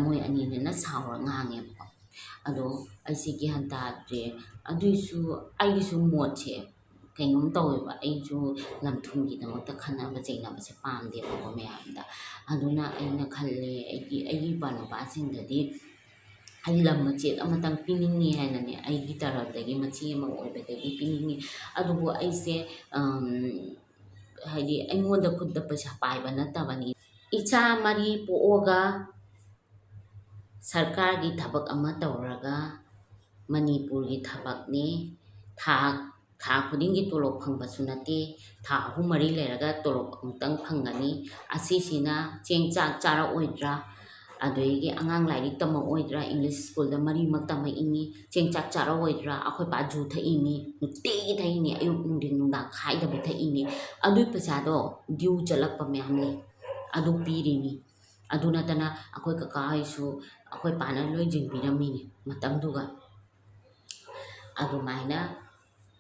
ꯃꯣꯏ ꯑꯅꯤꯗꯨꯅ ꯁꯥꯎꯔ ꯉꯥꯡꯉꯦꯕꯀꯣ꯫ ꯑꯗꯣ ꯑꯩꯁꯦ ꯒ꯭ꯌꯥꯟ ꯇꯥꯗ꯭ꯔꯦ꯫ ꯑꯗꯨꯏꯁꯨ ꯑꯩꯒꯤꯁꯨ ꯃꯣꯠꯁꯦ ꯀꯩꯅꯣꯝ ꯇꯧꯋꯦꯕ, ꯑꯩꯁꯨ ꯂꯝ ꯊꯨꯝꯒꯤꯗꯃꯛꯇ ꯈꯠꯅꯕ ꯆꯩꯅꯕꯁꯦ ꯄꯥꯝꯗꯦꯕꯀꯣ ꯃꯌꯥꯝꯗ꯫ ꯑꯗꯨꯅ ꯑꯩꯅ ꯈꯜꯂꯦ, ꯑꯩꯒꯤ, ꯑꯩꯒꯤ ꯏꯄ꯭ꯋꯥ ꯅꯨꯄꯥꯁꯤꯡꯗꯗꯤ ꯑꯩ ꯂꯝ ꯃꯆꯦꯠ ꯑꯃꯇꯪ ꯄꯤꯅꯤꯡꯉꯤ ꯍꯥꯏꯅꯅꯦ, ꯑꯩꯒꯤ ꯇꯔꯞꯇꯒꯤ ꯃꯆꯦ ꯑꯃ ꯑꯣꯏꯕꯗꯒꯤ ꯄꯤꯅꯤꯡꯉꯤ꯫ ꯑꯗꯨꯕꯨ ꯑꯩꯁꯦ ꯍꯥꯏꯗꯤ ꯑꯩꯉꯣꯟꯗ ꯈꯨꯠꯇ ꯄꯩꯁꯥ ꯄꯥꯏꯕ ꯅꯠꯇꯕꯅꯤ꯫ ꯏꯆꯥ ꯃꯔꯤ ꯄꯣꯛꯑꯒ ꯁꯔꯀꯥꯔꯒꯤ ꯊꯕꯛ ꯑꯃ ꯇꯧꯔꯒ ꯃꯅꯤꯄꯨꯔꯒꯤ ꯊꯕꯛꯅꯤ, ꯊꯥ, ꯊꯥ ꯈꯨꯗꯤꯡꯒꯤ ꯇꯣꯂꯣꯞ ꯐꯪꯕꯁꯨ ꯅꯠꯇꯦ, ꯊꯥ ꯑꯍꯨꯝ ꯃꯔꯤ ꯂꯩꯔꯒ ꯇꯣꯂꯣꯞ ꯑꯃꯨꯛꯇꯪ ꯐꯪꯒꯅꯤ꯫ ꯑꯁꯤꯁꯤꯅ ꯆꯦꯡ ꯆꯥꯛ ꯆꯥꯔꯛꯑꯣꯏꯗ꯭ꯔꯥ? ꯑꯗꯒꯤ ꯑꯉꯥꯡ ꯂꯥꯏꯔꯤꯛ ꯇꯝꯃꯛꯑꯣꯏꯗ꯭ꯔꯥ? English schoolꯗ ꯃꯔꯤꯃꯛ ꯇꯝꯃꯛꯏꯅꯤ, ꯆꯦꯡ ꯆꯥꯛ ꯆꯥꯔꯛꯑꯣꯏꯗ꯭ꯔꯥ? ꯑꯩꯈꯣꯏ ꯄꯥ ꯖꯨ ꯊꯛꯏꯅꯤ, ꯅꯨꯡꯇꯤꯒꯤ ꯊꯛꯏꯅꯤ, ꯑꯌꯨꯛ ꯅꯨꯡꯊꯤꯟ ꯅꯨꯡꯗꯥꯡ ꯈꯥꯏꯗꯕꯤ ꯊꯛꯏꯅꯤ꯫ ꯑꯗꯨꯒꯤ ꯄꯩꯁꯥꯗꯣ due ꯆꯠꯂꯛꯄ ꯃꯌꯥꯝ ꯂꯩ, ꯑꯗꯨ ꯄꯤꯔꯤꯅꯤ꯫ ꯑꯗꯨ ꯅꯠꯇꯅ ꯑꯩꯈꯣꯏ ꯀꯀꯥ ꯍꯣꯏꯁꯨ ꯑꯩꯈꯣꯏ ꯄꯥꯅ ꯂꯣꯏ ꯌꯦꯡꯕꯤꯔꯝꯃꯤꯅꯤ ꯃꯇꯝꯗꯨꯒ꯫ ꯑꯗꯨꯃꯥꯏꯅ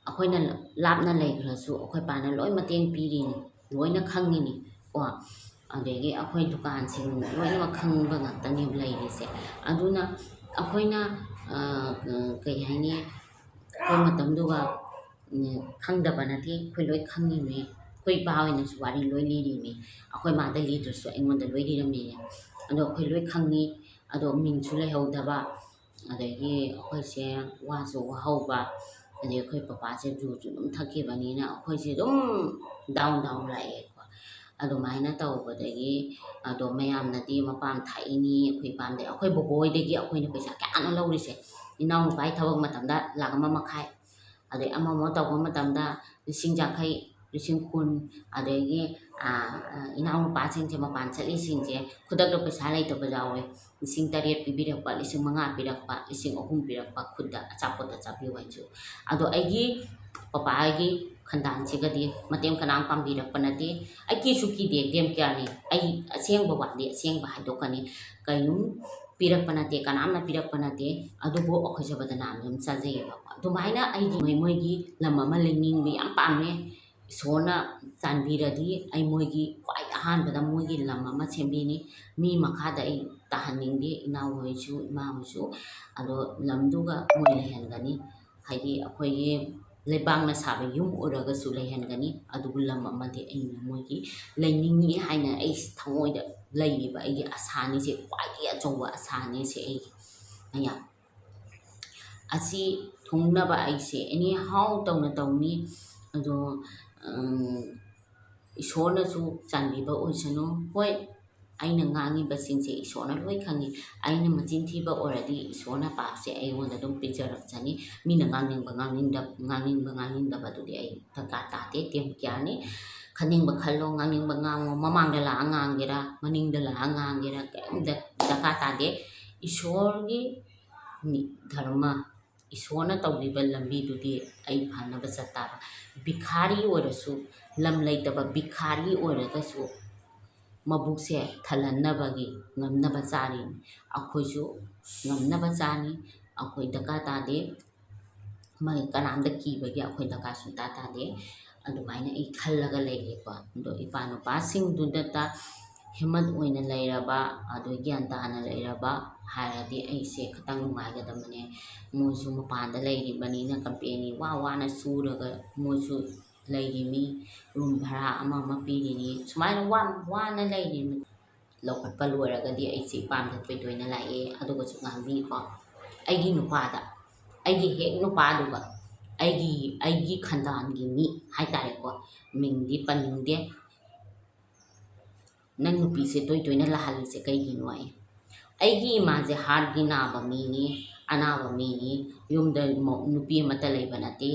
ꯑꯩꯈꯣꯏꯅ ꯂꯥꯞꯅ ꯂꯩꯈ꯭ꯔꯁꯨ ꯑꯩꯈꯣꯏ ꯄꯥꯅ ꯂꯣꯏ ꯃꯇꯦꯡ ꯄꯤꯔꯤꯅꯤ, ꯂꯣꯏꯅ ꯈꯪꯉꯤꯅꯤ ꯀꯣ꯫ ꯑꯗꯒꯤ ꯑꯩꯈꯣꯏ ꯗꯨꯀꯥꯟꯁꯤꯡ ꯂꯣꯏꯅꯃꯛ ꯈꯪꯕ ꯉꯥꯛꯇꯅꯦꯕ ꯂꯩꯔꯤꯁꯦ꯫ ꯑꯗꯨꯅ ꯑꯩꯈꯣꯏꯅ, ꯑ, ꯀꯩ ꯍꯥꯏꯅꯤ, ꯑꯩꯈꯣꯏ ꯃꯇꯝꯗꯨꯒ, ꯎꯝ, ꯈꯪꯗꯕ ꯅꯠꯇꯦ, ꯑꯩꯈꯣꯏ ꯂꯣꯏ ꯈꯪꯉꯤꯅꯤ꯫ ꯑꯩꯈꯣꯏ ꯏꯄꯥ ꯍꯣꯏꯅꯁꯨ ꯋꯥꯔꯤ ꯂꯣꯏ ꯂꯤꯔꯤꯅꯤ, ꯑꯩꯈꯣꯏ ꯃꯥꯗ ꯂꯤꯗ꯭ꯔꯁꯨ ꯑꯩꯉꯣꯟꯗ ꯂꯣꯏ ꯂꯤꯔꯝꯃꯤꯅꯤ꯫ ꯑꯗꯣ ꯑꯩꯈꯣꯏ ꯂꯣꯏ ꯈꯪꯉꯤ, ꯑꯗꯣ ꯃꯤꯡꯁꯨ ꯂꯩꯍꯧꯗꯕ, ꯑꯗꯒꯤ ꯑꯩꯈꯣꯏꯁꯦ ꯋꯥꯁꯨ ꯋꯥꯍꯧꯕ, ꯑꯗꯩ ꯑꯩꯈꯣꯏ ꯄꯄꯥꯁꯦ ꯖꯨꯁꯨ ꯑꯗꯨꯝ ꯊꯛꯈꯤꯕꯅꯤꯅ ꯑꯩꯈꯣꯏꯁꯦ ꯑꯗꯨꯝ down down ꯂꯥꯛꯑꯦꯀꯣ꯫ ꯑꯗꯨꯃꯥꯏꯅ ꯇꯧꯕꯗꯒꯤ ꯑꯗꯣ ꯃꯌꯥꯝꯅꯗꯤ ꯃꯄꯥꯝ ꯊꯥꯛꯏꯅꯤ, ꯑꯩꯈꯣꯏ ꯏꯄꯥꯝꯗꯒꯤ, ꯑꯩꯈꯣꯏ ꯕꯣꯕꯣ ꯍꯣꯏꯗꯒꯤ ꯑꯩꯈꯣꯏꯅ ꯄꯩꯁꯥ ꯀꯌꯥꯅꯣ ꯂꯧꯔꯤꯁꯦ꯫ ꯏꯅꯥꯎꯅꯨꯄꯥꯒꯤ ꯊꯕꯛ ꯃꯇꯝꯗ ꯂꯥꯛ ꯑꯃ ꯃꯈꯥꯏ, ꯑꯗꯩ ꯑꯃ ꯑꯃ ꯇꯧꯕ ꯃꯇꯝꯗ ꯂꯤꯁꯤꯡ ꯌꯥꯡꯈꯩ, ꯂꯤꯁꯤꯡ ꯀꯨꯟ, ꯑꯗꯒꯤ, ꯑ, ꯑ, ꯏꯅꯥꯎꯅꯨꯄꯥꯁꯤꯡꯁꯦ ꯃꯄꯥꯟ ꯆꯠꯂꯤꯁꯤꯡꯁꯦ ꯈꯨꯗꯛꯇ ꯄꯩꯁꯥ ꯂꯩꯇꯕ ꯌꯥꯎꯋꯦ꯫ ꯂꯤꯁꯤꯡ ꯇꯔꯦꯠ ꯄꯤꯕꯤꯔꯛꯄ, ꯂꯤꯁꯤꯡ ꯃꯉꯥ ꯄꯤꯔꯛꯄ, ꯂꯤꯁꯤꯡ ꯑꯍꯨꯝ ꯄꯤꯔꯛꯄ, ꯈꯨꯠꯇ ꯑꯆꯥꯄꯣꯠꯇ ꯆꯥꯕꯤꯌꯨ ꯍꯥꯏꯁꯨ꯫ ꯑꯗꯣ ꯑꯩꯒꯤ ꯄꯄꯥꯒꯤ ꯈꯟꯗꯥꯡꯁꯤꯒꯗꯤ ꯃꯇꯦꯡ ꯀꯅꯥꯝ ꯄꯥꯡꯕꯤꯔꯛꯄ ꯅꯠꯇꯦ꯫ ꯑꯩ ꯀꯤꯁꯨ ꯀꯤꯗꯦ, ꯗꯦꯝ ꯀꯤꯌꯥꯔꯅꯤ꯫ ꯑꯩ ꯑꯁꯦꯡꯕ ꯋꯥꯗꯤ ꯑꯁꯦꯡꯕ ꯍꯥꯏꯗꯣꯛꯀꯅꯤ꯫ ꯀꯩꯝ ꯄꯤꯔꯛꯄ ꯅꯠꯇꯦ, ꯀꯅꯥꯝꯅ ꯄꯤꯔꯛꯄ ꯅꯠꯇꯦ꯫ ꯑꯗꯨꯕꯨ ꯑꯩꯈꯣꯏꯁꯦ ꯕꯗꯅꯥꯝ ꯑꯗꯨꯝ ꯆꯥꯖꯩꯌꯦꯕꯀꯣ꯫ ꯑꯗꯨꯃꯥꯏꯅ ꯑꯩꯒꯤ ꯃꯣꯏ, ꯃꯣꯏꯒꯤ ꯂꯝ ꯑꯃ ꯂꯩꯅꯤꯡꯕ ꯌꯥꯝ ꯄꯥꯝꯃꯦ꯫ ꯏꯁꯣꯔꯅ ꯆꯥꯟꯕꯤꯔꯗꯤ ꯑꯩ ꯃꯣꯏꯒꯤ ꯈ꯭ꯋꯥꯏ ꯑꯍꯥꯟꯕꯗ ꯃꯣꯏꯒꯤ ꯂꯝ ꯑꯃ ꯁꯦꯝꯕꯤꯅꯤ꯫ ꯃꯤ ꯃꯈꯥꯗ ꯑꯩ ꯇꯥꯍꯟꯅꯤꯡꯗꯦ, ꯏꯅꯥꯎ ꯍꯣꯏꯁꯨ, ꯏꯃꯥ ꯍꯣꯏꯁꯨ꯫ ꯑꯗꯣ ꯂꯝꯗꯨꯒ ꯃꯣꯏ ꯂꯩꯍꯟꯒꯅꯤ꯫ ꯍꯥꯏꯗꯤ ꯑꯩꯈꯣꯏꯒꯤ ꯂꯩꯕꯥꯛꯅ ꯁꯥꯕ ꯌꯨꯝ ꯑꯣꯏꯔꯒꯁꯨ ꯂꯩꯍꯟꯒꯅꯤ, ꯑꯗꯨꯕꯨ ꯂꯝ ꯑꯃꯗꯤ ꯑꯩꯅ ꯃꯣꯏꯒꯤ ꯂꯩꯅꯤꯡꯉꯤ ꯍꯥꯏꯅ ꯑꯩ ꯊꯃꯣꯏꯗ ꯂꯩꯔꯤꯕ ꯑꯩꯒꯤ ꯑꯁꯥꯅꯤꯁꯦ, ꯈ꯭ꯋꯥꯏꯗꯒꯤ ꯑꯆꯧꯕ ꯑꯁꯥꯅꯤꯁꯦ ꯑꯩꯒꯤ꯫ ꯑꯌꯥ꯫ ꯑꯁꯤ ꯊꯨꯡꯅꯕ ꯑꯩꯁꯦ anyhow ꯇꯧꯅ ꯇꯧꯅꯤ꯫ ꯑꯗꯣ, ꯎꯝ, ꯏꯁꯣꯔꯅꯁꯨ ꯆꯥꯟꯕꯤꯕ ꯑꯣꯏꯁꯅꯨ꯫ ꯍꯣꯏ, ꯑꯩꯅ ꯉꯥꯡꯉꯤꯕꯁꯤꯡꯁꯦ ꯏꯁꯣꯔꯅ ꯂꯣꯏ ꯈꯪꯉꯤ꯫ ꯑꯩꯅ ꯃꯆꯤꯟ ꯊꯤꯕ ꯑꯣꯏꯔꯗꯤ ꯏꯁꯣꯔꯅ ꯄꯥꯞꯁꯦ ꯑꯩꯉꯣꯟꯗ ꯑꯗꯨꯝ ꯄꯤꯖꯔꯛꯆꯅꯤ꯫ ꯃꯤꯅ ꯉꯥꯡꯅꯤꯡꯕ ꯉꯥꯡꯅꯤꯡꯗ-, ꯉꯥꯡꯅꯤꯡꯕ ꯉꯥꯡꯅꯤꯡꯗꯕꯗꯨꯗꯤ ꯑꯩ ꯗꯔꯀꯥꯔ ꯇꯥꯗꯦ꯫ ꯇꯦꯝ ꯀꯤꯌꯥꯔꯅꯤ꯫ ꯈꯟꯅꯤꯡꯕ ꯈꯜꯂꯣ, ꯉꯥꯡꯅꯤꯡꯕ ꯉꯥꯡꯉꯣ, ꯃꯃꯥꯡꯗ ꯂꯥꯛꯑ ꯉꯥꯡꯒꯦꯔꯥ, ꯃꯅꯤꯡꯗ ꯂꯥꯛꯑ ꯉꯥꯡꯒꯦꯔꯥ, ꯀꯔꯤꯝꯇ ꯗꯔꯀꯥꯔ ꯇꯥꯗꯦ꯫ ꯏꯁꯣꯔꯒꯤ ꯅꯤ-, ꯙꯔꯃ, ꯏꯁꯣꯔꯅ ꯇꯧꯕꯤꯕ ꯂꯝꯕꯤꯗꯨꯗꯤ ꯑꯩ ꯐꯅꯕ ꯆꯠꯇꯥꯕ꯫ ꯚꯤꯈꯥꯔꯤ ꯑꯣꯏꯔꯁꯨ, ꯂꯝ ꯂꯩꯇꯕ ꯚꯤꯈꯥꯔꯤ ꯑꯣꯏꯔꯒꯁꯨ ꯃꯕꯨꯛꯁꯦ ꯊꯜꯍꯟꯅꯕꯒꯤ ꯉꯝꯅꯕ ꯆꯥꯔꯤꯅꯤ꯫ ꯑꯩꯈꯣꯏꯁꯨ ꯉꯝꯅꯕ ꯆꯥꯅꯤ꯫ ꯑꯩꯈꯣꯏ ꯗꯔꯀꯥꯔ ꯇꯥꯗꯦ꯫ ꯃꯥꯒꯤ ꯀꯅꯥꯝꯇ ꯀꯤꯕꯒꯤ ꯑꯩꯈꯣꯏ ꯗꯔꯀꯥꯔ ꯁꯨꯡꯇꯥ ꯇꯥꯗꯦ꯫ ꯑꯗꯨꯃꯥꯏꯅ ꯑꯩ ꯈꯜꯂꯒ ꯂꯩꯔꯦꯀꯣ꯫ ꯑꯗꯣ ꯏꯄꯥ ꯅꯨꯄꯥꯁꯤꯡꯗꯨꯗꯇ ꯍꯤꯝꯃꯠ ꯑꯣꯏꯅ ꯂꯩꯔꯕ, ꯑꯗꯨ ꯒ꯭ꯌꯥꯟ ꯇꯥꯅ ꯂꯩꯔꯕ ꯍꯥꯏꯔꯗꯤ ꯑꯩꯁꯦ ꯈꯤꯇꯪ ꯅꯨꯡꯉꯥꯏꯒꯗꯕꯅꯦ꯫ ꯃꯣꯏꯁꯨ ꯃꯄꯥꯟꯗ ꯂꯩꯔꯤꯕꯅꯤꯅ ꯀꯝꯄꯦꯅꯤ ꯋꯥ ꯋꯥꯅ ꯁꯨꯔꯒ ꯃꯣꯏꯁꯨ ꯂꯩꯔꯤꯅꯤ, ꯔꯨꯝ ꯚꯔꯥ ꯑꯃ ꯑꯃ ꯄꯤꯔꯤꯅꯤ, ꯁꯨꯃꯥꯏꯅ ꯋꯥ ꯋꯥꯅ ꯂꯩꯔꯤꯅꯤ꯫ ꯂꯧꯈꯠꯄ ꯂꯣꯏꯔꯒꯗꯤ ꯑꯩꯁꯦ ꯏꯄꯥꯝꯗ ꯇꯣꯏ ꯇꯣꯏꯅ ꯂꯥꯛꯑꯦ꯫ ꯑꯗꯨꯒꯁꯨ ꯉꯥꯡꯕꯤꯀꯣ, ꯑꯩꯒꯤ ꯅꯨꯄꯥꯗ, ꯑꯩꯒꯤ ꯍꯦꯛ ꯅꯨꯄꯥꯗꯨꯒ, ꯑꯩꯒꯤ, ꯑꯩꯒꯤ ꯈꯟꯗꯥꯟꯒꯤ ꯃꯤ ꯍꯥꯏꯇꯥꯔꯦꯀꯣ, ꯃꯤꯡꯗꯤ ꯄꯟꯅꯤꯡꯗꯦ, "ꯅꯪ ꯅꯨꯄꯤꯁꯦ ꯇꯣꯏ ꯇꯣꯏꯅ ꯂꯥꯛꯍꯜꯂꯤꯁꯦ ꯀꯩꯒꯤꯅꯣ?" ꯑꯩ, ꯑꯩꯒꯤ ꯏꯃꯥꯁꯦ ꯍꯥꯔꯠꯀꯤ ꯅꯥꯕ ꯃꯤꯅꯤ, ꯑꯅꯥꯕ ꯃꯤꯅꯤ, ꯌꯨꯝꯗ ꯃꯧ-, ꯅꯨꯄꯤ ꯑꯃꯠꯇ ꯂꯩꯕ ꯅꯠꯇꯦ,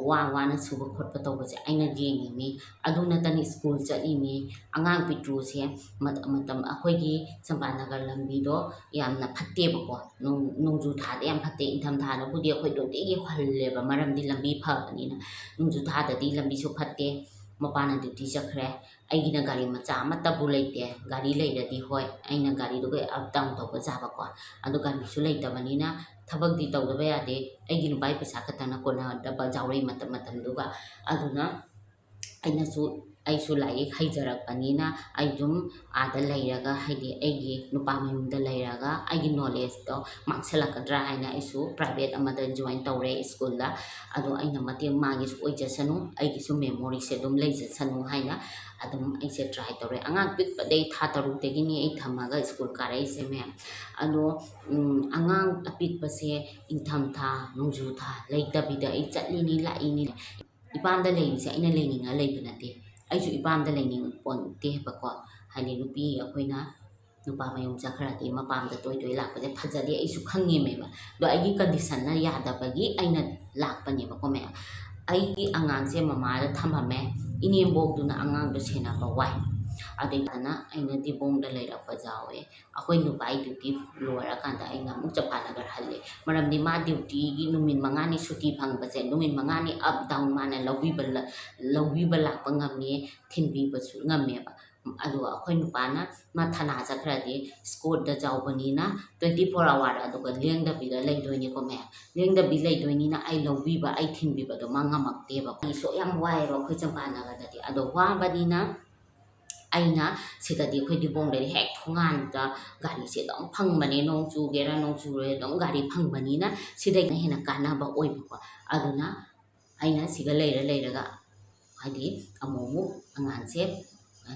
ꯋꯥ ꯋꯥꯅ ꯁꯨꯕ ꯈꯣꯠꯄ ꯇꯧꯕꯁꯦ ꯑꯩꯅ ꯌꯦꯡꯉꯤꯃꯤ꯫ ꯑꯗꯨ ꯅꯠꯇꯅ ꯁ꯭ꯀꯨꯜ ꯆꯠꯂꯤꯃꯤ꯫ ꯑꯉꯥꯡ ꯄꯤꯛꯇ꯭ꯔꯨꯁꯦ ꯃꯠ-, ꯃꯇꯝ, ꯑꯩꯈꯣꯏꯒꯤ ꯆꯝꯄꯥꯅꯒꯔ ꯂꯝꯕꯤꯗꯣ ꯌꯥꯝꯅ ꯐꯠꯇꯦꯕꯀꯣ꯫ ꯅꯣꯡ-, ꯅꯣꯡꯖꯨ ꯊꯥꯗ ꯌꯥꯝ ꯐꯠꯇꯦ, ꯏꯪꯊꯝ ꯊꯥꯗꯕꯨꯗꯤ ꯑꯩꯈꯣꯏ ꯅꯨꯡꯇꯤꯒꯤ ꯍꯜꯂꯦꯕ, ꯃꯔꯝꯗꯤ ꯂꯝꯕꯤ ꯐꯕꯅꯤꯅ꯫ ꯅꯣꯡꯖꯨ ꯊꯥꯗꯗꯤ ꯂꯝꯕꯤꯁꯨ ꯐꯠꯇꯦ꯫ ꯃꯄꯥꯅ ꯗ꯭ꯌꯨꯇꯤ ꯆꯠꯈ꯭ꯔꯦ꯫ ꯑꯩꯒꯤꯅ ꯒꯥꯔꯤ ꯃꯆꯥ ꯑꯃꯠꯇꯕꯨ ꯂꯩꯇꯦ꯫ ꯒꯥꯔꯤ ꯂꯩꯔꯗꯤ ꯍꯣꯏ, ꯑꯩꯅ ꯒꯥꯔꯤꯗꯨꯒ ꯑꯞ ꯗꯥꯎꯟ ꯇꯧꯕ ꯌꯥꯕꯀꯣ꯫ ꯑꯗꯨ ꯒꯥꯔꯤꯁꯨ ꯂꯩꯇꯕꯅꯤꯅ ꯊꯕꯛꯇꯤ ꯇꯧꯗꯕ ꯌꯥꯗꯦ꯫ ꯑꯩꯒꯤ ꯅꯨꯄꯥꯒꯤ ꯄꯩꯁꯥ ꯈꯛꯇꯅ ꯀꯣꯟꯅꯗꯕ ꯌꯥꯎꯔꯛꯏ ꯃꯇꯝ ꯃꯇꯝꯗꯨꯒ꯫ ꯑꯗꯨꯅ ꯑꯩꯅꯁꯨ, ꯑꯩꯁꯨ ꯂꯥꯏꯔꯤꯛ ꯍꯩꯖꯔꯛꯄꯅꯤꯅ ꯑꯩ ꯑꯗꯨꯝ ꯑꯥꯗ ꯂꯩꯔꯒ, ꯍꯥꯏꯗꯤ ꯑꯩꯒꯤ ꯅꯨꯄꯥ ꯃꯌꯨꯝꯗ ꯂꯩꯔꯒ ꯑꯩꯒꯤ ꯅꯣꯂꯦꯖꯇꯣ ꯃꯥꯡꯁꯤꯜꯂꯛꯀꯗ꯭ꯔꯥ ꯍꯥꯏꯅ ꯑꯩꯁꯨ ꯄ꯭ꯔꯥꯏꯚꯦꯠ ꯑꯃꯗ ꯖꯣꯏꯟ ꯇꯧꯔꯦ ꯁ꯭ꯀꯨꯜꯗ꯫ ꯑꯗꯣ ꯑꯩꯅ ꯃꯇꯦꯡ, ꯃꯥꯒꯤꯁꯨ ꯑꯣꯏꯖꯁꯅꯨ, ꯑꯩꯒꯤꯁꯨ ꯃꯦꯃꯣꯔꯤꯁꯦ ꯑꯗꯨꯝ ꯂꯩꯖꯁꯅꯨ ꯍꯥꯏꯅ ꯑꯗꯨꯝ ꯑꯩꯁꯦ ꯇ꯭ꯔꯥꯏ ꯇꯧꯔꯦ꯫ ꯑꯉꯥꯡ ꯄꯤꯛꯄꯗꯒꯤ, ꯊꯥ ꯇꯔꯨꯛꯇꯒꯤꯅꯤ ꯑꯩ ꯊꯝꯃꯒ ꯁ꯭ꯀꯨꯜ ꯀꯥꯔꯛꯏꯁꯦ ꯃꯌꯥꯝ꯫ ꯑꯗꯣ, ꯎꯝ, ꯑꯉꯥꯡ ꯑꯄꯤꯛꯄꯁꯦ ꯏꯪꯊꯝꯊꯥ, ꯅꯣꯡꯖꯨ ꯊꯥ ꯂꯩꯇꯕꯤꯗ ꯑꯩ ꯆꯠꯂꯤꯅꯤ, ꯂꯥꯛꯏꯅꯤ꯫ ꯏꯄꯥꯝꯗ ꯂꯩꯔꯤꯁꯦ ꯑꯩꯅ ꯂꯩꯅꯤꯡꯉ ꯂꯩꯕ ꯅꯠꯇꯦ꯫ ꯑꯩꯁꯨ ꯏꯄꯥꯝꯗ ꯂꯩꯅꯤꯡ ꯄꯣꯟꯇꯦꯕꯀꯣ꯫ ꯍꯥꯏꯗꯤ ꯅꯨꯄꯤ ꯑꯩꯈꯣꯏꯅ ꯅꯨꯄꯥ ꯃꯌꯨꯝ ꯆꯠꯈ꯭ꯔꯗꯤ ꯃꯄꯥꯝꯗ ꯇꯣꯏ ꯇꯣꯏ ꯂꯥꯛꯄꯁꯦ ꯐꯖꯗꯦ, ꯑꯩꯁꯨ ꯈꯪꯉꯦꯃꯦꯕ꯫ ꯑꯗꯣ ꯑꯩꯒꯤ ꯀꯟꯗꯤꯁꯟꯅ ꯌꯥꯗꯕꯒꯤ ꯑꯩꯅ ꯂꯥꯛꯄꯅꯦꯕꯀꯣ ꯃꯌꯥꯝ꯫ ꯑꯩꯒꯤ ꯑꯉꯥꯡꯁꯦ ꯃꯃꯥꯗ ꯊꯝꯃꯝꯃꯦ, ꯏꯅꯦꯝꯕꯣꯛꯇꯨꯅ ꯑꯉꯥꯡꯗꯣ ꯁꯦꯟꯅꯕ ꯋꯥꯏ꯫ ꯑꯗꯒꯤ ꯑꯩꯅ ꯗꯤꯕꯣꯡꯗ ꯂꯩꯔꯛꯄ ꯌꯥꯎꯋꯦ꯫ ꯑꯩꯈꯣꯏ ꯅꯨꯄꯥꯒꯤ ꯗ꯭ꯌꯨꯇꯤ ꯂꯣꯏꯔꯀꯥꯟꯗ ꯑꯩꯅ ꯑꯃꯨꯛ ꯆꯝꯄꯥꯅꯒꯔ ꯍꯜꯂꯦ꯫ ꯃꯔꯝꯗꯤ ꯃꯥ ꯗ꯭ꯌꯨꯇꯤꯒꯤ ꯅꯨꯃꯤꯠ ꯃꯉꯥꯅꯤ ꯁꯨꯇꯤ ꯐꯪꯕꯁꯦ, ꯅꯨꯃꯤꯠ ꯃꯉꯥꯅꯤ ꯑꯞ ꯗꯥꯎꯟ ꯃꯥꯅ ꯂꯧꯕꯤꯕ ꯂ-, ꯂꯧꯕꯤꯕ ꯂꯥꯛꯄ ꯉꯝꯃꯦ, ꯊꯤꯟꯕꯤꯕꯁꯨ ꯉꯝꯃꯦꯕ꯫ ꯑꯗꯨꯒ ꯑꯩꯈꯣꯏ ꯅꯨꯄꯥꯅ ꯃꯥ ꯊꯅꯥ ꯆꯠꯈ꯭ꯔꯗꯤ ꯁ꯭ꯀꯣꯠꯇ ꯆꯥꯎꯕꯅꯤꯅ twenty four hour ꯑꯗꯨꯒ ꯂꯦꯡꯗꯕꯤꯗ ꯂꯩꯗꯣꯏꯅꯤꯀꯣ ꯃꯌꯥꯝ꯫ ꯂꯦꯡꯗꯕꯤ ꯂꯩꯗꯣꯏꯅꯤꯅ ꯑꯩ ꯂꯧꯕꯤꯕ, ꯑꯩ ꯊꯤꯟꯕꯤꯕꯗꯣ ꯃꯥ ꯉꯝꯃꯛꯇꯦꯕ꯫ ꯑꯩꯁꯨ ꯌꯥꯝ ꯋꯥꯏꯑꯦꯕ ꯑꯩꯈꯣꯏ ꯆꯝꯄꯥꯅꯒꯔꯗꯗꯤ꯫ ꯑꯗꯣ ꯋꯥꯕꯅꯤꯅ ꯑꯩꯅ ꯁꯤꯗꯗꯤ ꯑꯩꯈꯣꯏ ꯗꯤꯕꯣꯡꯗꯗꯤ ꯍꯦꯛ ꯊꯣꯡꯒꯥꯟꯗ ꯒꯥꯔꯤꯁꯦ ꯑꯗꯨꯝ ꯐꯪꯕꯅꯦ, ꯅꯣꯡ ꯆꯨꯒꯦꯔꯥ ꯅꯣꯡ ꯆꯨꯔꯣꯏ ꯑꯗꯨꯝ ꯒꯥꯔꯤ ꯐꯪꯕꯅꯤꯅ ꯁꯤꯗꯒꯤꯅ ꯍꯦꯟꯅ ꯀꯥꯟꯅꯕ ꯑꯣꯏꯕꯀꯣ꯫ ꯑꯗꯨꯅ ꯑꯩꯅ ꯁꯤꯒ ꯂꯩꯔ ꯂꯩꯔꯒ ꯍꯥꯏꯗꯤ ꯑꯃꯨꯛ ꯑꯃꯨꯛ ꯑꯉꯥꯡꯁꯦ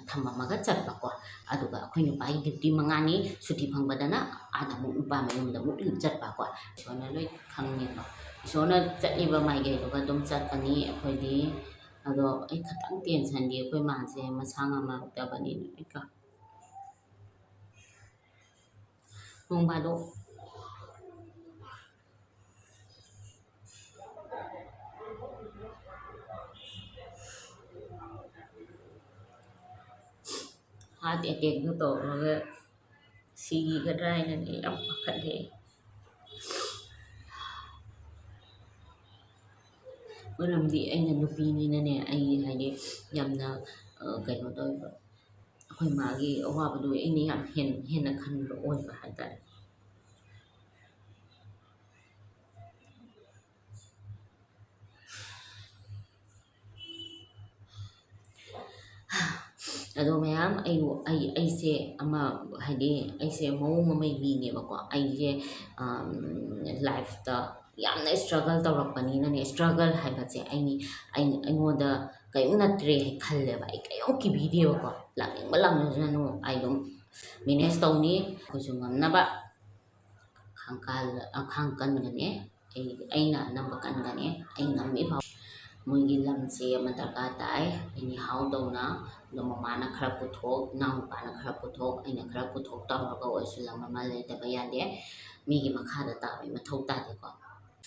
ꯊꯝꯃꯝꯃꯒ ꯆꯠꯄꯀꯣ꯫ ꯑꯗꯨꯒ ꯑꯩꯈꯣꯏ ꯅꯨꯄꯥꯒꯤ ꯗ꯭ꯌꯨꯇꯤ ꯃꯉꯥꯅꯤ ꯁꯨꯇꯤ ꯐꯪꯕꯗꯅ ꯑꯥꯗ ꯑꯃꯨꯛ ꯅꯨꯄꯥ ꯃꯌꯨꯝꯗ ꯑꯃꯨꯛ ꯆꯠꯄꯀꯣ꯫ ꯏꯁꯣꯔꯅ ꯂꯣꯏ ꯈꯪꯉꯦꯀꯣ꯫ ꯏꯁꯣꯔꯅ ꯆꯠꯂꯤꯕ ꯃꯥꯏꯀꯩꯗꯨꯒ ꯑꯗꯨꯝ ꯆꯠꯀꯅꯤ ꯑꯩꯈꯣꯏꯗꯤ꯫ ꯑꯗꯣ ꯑꯩ ꯈꯇꯪ ꯇꯦꯟꯁꯟꯗꯤ ꯑꯩꯈꯣꯏ ꯃꯥꯁꯦ ꯃꯁꯥ ꯉꯝꯃꯛꯇꯕꯅꯤꯅ ꯑꯩ ꯀ-, ꯅꯣꯡ ꯐꯥꯗꯣꯛ ꯍꯥꯔꯠ ꯑꯦꯇꯦꯛꯇꯨ ꯇꯧꯔꯒ ꯁꯤꯈꯤꯒꯗ꯭ꯔꯥ ꯍꯥꯏꯅꯅꯦ ꯌꯥꯝ ꯄꯥꯈꯠꯂꯦ꯫ ꯃꯔꯝꯗꯤ ꯑꯩꯅ ꯅꯨꯄꯤꯅꯤꯅꯅꯦ, ꯑꯩ ꯍꯥꯏꯗꯤ ꯌꯥꯝꯅ, ꯑ, ꯀꯩꯅꯣ ꯇꯧꯋꯦꯕ, ꯑꯩꯈꯣꯏ ꯃꯥꯒꯤ ꯑꯋꯥꯕꯗꯣ ꯑꯩꯅ ꯌꯥꯝ ꯍꯦꯟ-, ꯍꯦꯟꯅ ꯈꯟꯕ ꯑꯣꯏꯕ ꯍꯥꯏꯇꯥꯔꯦ꯫ ꯑꯗꯣ ꯃꯌꯥꯝ, ꯑꯩ, ꯑꯩ, ꯑꯩꯁꯦ ꯑꯃ, ꯍꯥꯏꯗꯤ ꯑꯩꯁꯦ ꯃꯑꯣꯡ ꯑꯃꯒꯤ ꯃꯤꯅꯦꯕꯀꯣ꯫ ꯑꯩꯁꯦ, ꯑꯝ, ꯂꯥꯏꯐꯇ ꯌꯥꯝꯅ ꯏꯁꯇ꯭ꯔꯒꯜ ꯇꯧꯔꯛꯄꯅꯤꯅꯅꯦ, ꯏꯁꯇ꯭ꯔꯒꯜ ꯍꯥꯏꯕꯁꯦ ꯑꯩꯅꯤ-, ꯑꯩ-, ꯑꯩꯉꯣꯟꯗ ꯀꯔꯤꯝ ꯅꯠꯇ꯭ꯔꯦ ꯍꯥꯏ ꯈꯜꯂꯦꯕ꯫ ꯑꯩ ꯀꯔꯤꯝ ꯀꯤꯕꯤꯗꯦꯕꯀꯣ꯫ ꯂꯥꯛꯅꯤꯡꯕ ꯂꯥꯛꯅꯁꯅꯨ, ꯑꯩ ꯑꯗꯨꯝ ꯃꯦꯅꯦꯖ ꯇꯧꯅꯤ꯫ ꯑꯩꯈꯣꯏꯁꯨ ꯉꯝꯅꯕ ꯈꯥꯡꯀꯥꯜ-, ꯈꯥꯡ ꯀꯟꯒꯅꯤ꯫ ꯑꯩ, ꯑꯩꯅ ꯑꯅꯝꯕ ꯀꯟꯒꯅꯤ꯫ ꯑꯩ ꯉꯝꯃꯤ ꯐꯥꯎ꯫ ꯃꯣꯏꯒꯤ ꯂꯝꯁꯦ ꯑꯃ ꯗꯔꯀꯥꯔ ꯇꯥꯏ꯫ ꯑꯦꯅꯤ ꯍꯥꯎ ꯇꯧꯅ ꯑꯗꯣ ꯃꯃꯥꯅ ꯈꯔ ꯄꯨꯊꯣꯛ, ꯏꯅꯥꯎꯅꯨꯄꯥꯅ ꯈꯔ ꯄꯨꯊꯣꯛ, ꯑꯩꯅ ꯈꯔ ꯄꯨꯊꯣꯛ ꯇꯧꯔꯒ ꯑꯣꯏꯔꯁꯨ ꯂꯝ ꯑꯃ ꯂꯩꯇꯕ ꯌꯥꯗꯦ꯫ ꯃꯤꯒꯤ ꯃꯈꯥꯗ ꯇꯥꯕꯩ ꯃꯊꯧ ꯇꯥꯗꯦꯀꯣ꯫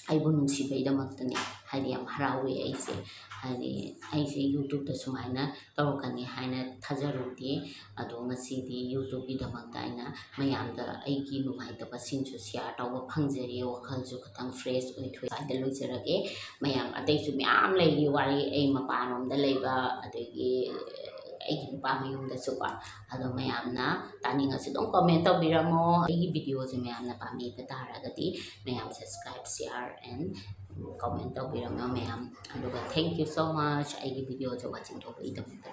ꯑꯩꯕꯨ ꯅꯨꯡꯁꯤꯕꯩꯗꯃꯛꯇꯅꯦ꯫ ꯍꯥꯏꯗꯤ ꯌꯥꯝ ꯍꯔꯥꯎꯋꯦ ꯑꯩꯁꯦ꯫ ꯍꯥꯏꯗꯤ ꯑꯩꯁꯦ YouTubeꯇ ꯁꯨꯃꯥꯏꯅ ꯇꯧꯔꯛꯀꯅꯤ ꯍꯥꯏꯅ ꯊꯥꯖꯔꯨꯗꯦ꯫ ꯑꯗꯣ ꯉꯁꯤꯗꯤ YouTubeꯀꯤꯗꯃꯛꯇ ꯑꯩꯅ ꯃꯌꯥꯝꯗ ꯑꯩꯒꯤ ꯅꯨꯡꯉꯥꯏꯇꯕꯁꯤꯡꯁꯨ share ꯇꯧꯕ ꯐꯪꯖꯔꯦ꯫ ꯋꯥꯈꯜꯁꯨ ꯈꯤꯇꯪ fresh ꯑꯣꯏꯊꯣꯛꯑꯦ꯫ ꯁ꯭ꯋꯥꯏꯗ ꯂꯣꯏꯖꯔꯒꯦ꯫ ꯃꯌꯥꯝ ꯑꯇꯩꯁꯨ ꯃꯌꯥꯝ ꯂꯩꯔꯤ ꯋꯥꯔꯤ, ꯑꯩ ꯃꯄꯥꯟꯂꯣꯝꯗ ꯂꯩꯕ, ꯑꯗꯒꯤ ꯑꯩꯒꯤ ꯅꯨꯄꯥ ꯃꯌꯨꯝꯗꯁꯨꯀꯣ꯫ ꯑꯗꯣ ꯃꯌꯥꯝꯅ ꯇꯥꯅꯤꯡꯉꯁꯨ ꯑꯗꯨꯝ comment ꯇꯧꯕꯤꯔꯝꯃꯣ꯫ ꯑꯩꯒꯤ videoꯁꯦ ꯃꯌꯥꯝꯅ ꯄꯥꯝꯕꯤꯕ ꯇꯥꯔꯒꯗꯤ ꯃꯌꯥꯝ subscribe, share and comment ꯇꯧꯕꯤꯔꯝꯃꯣ ꯃꯌꯥꯝ꯫ ꯑꯗꯨꯒ thank you so much ꯑꯩꯒꯤ videoꯁꯦ watching ꯇꯧꯕꯒꯤꯗꯃꯛꯇ꯫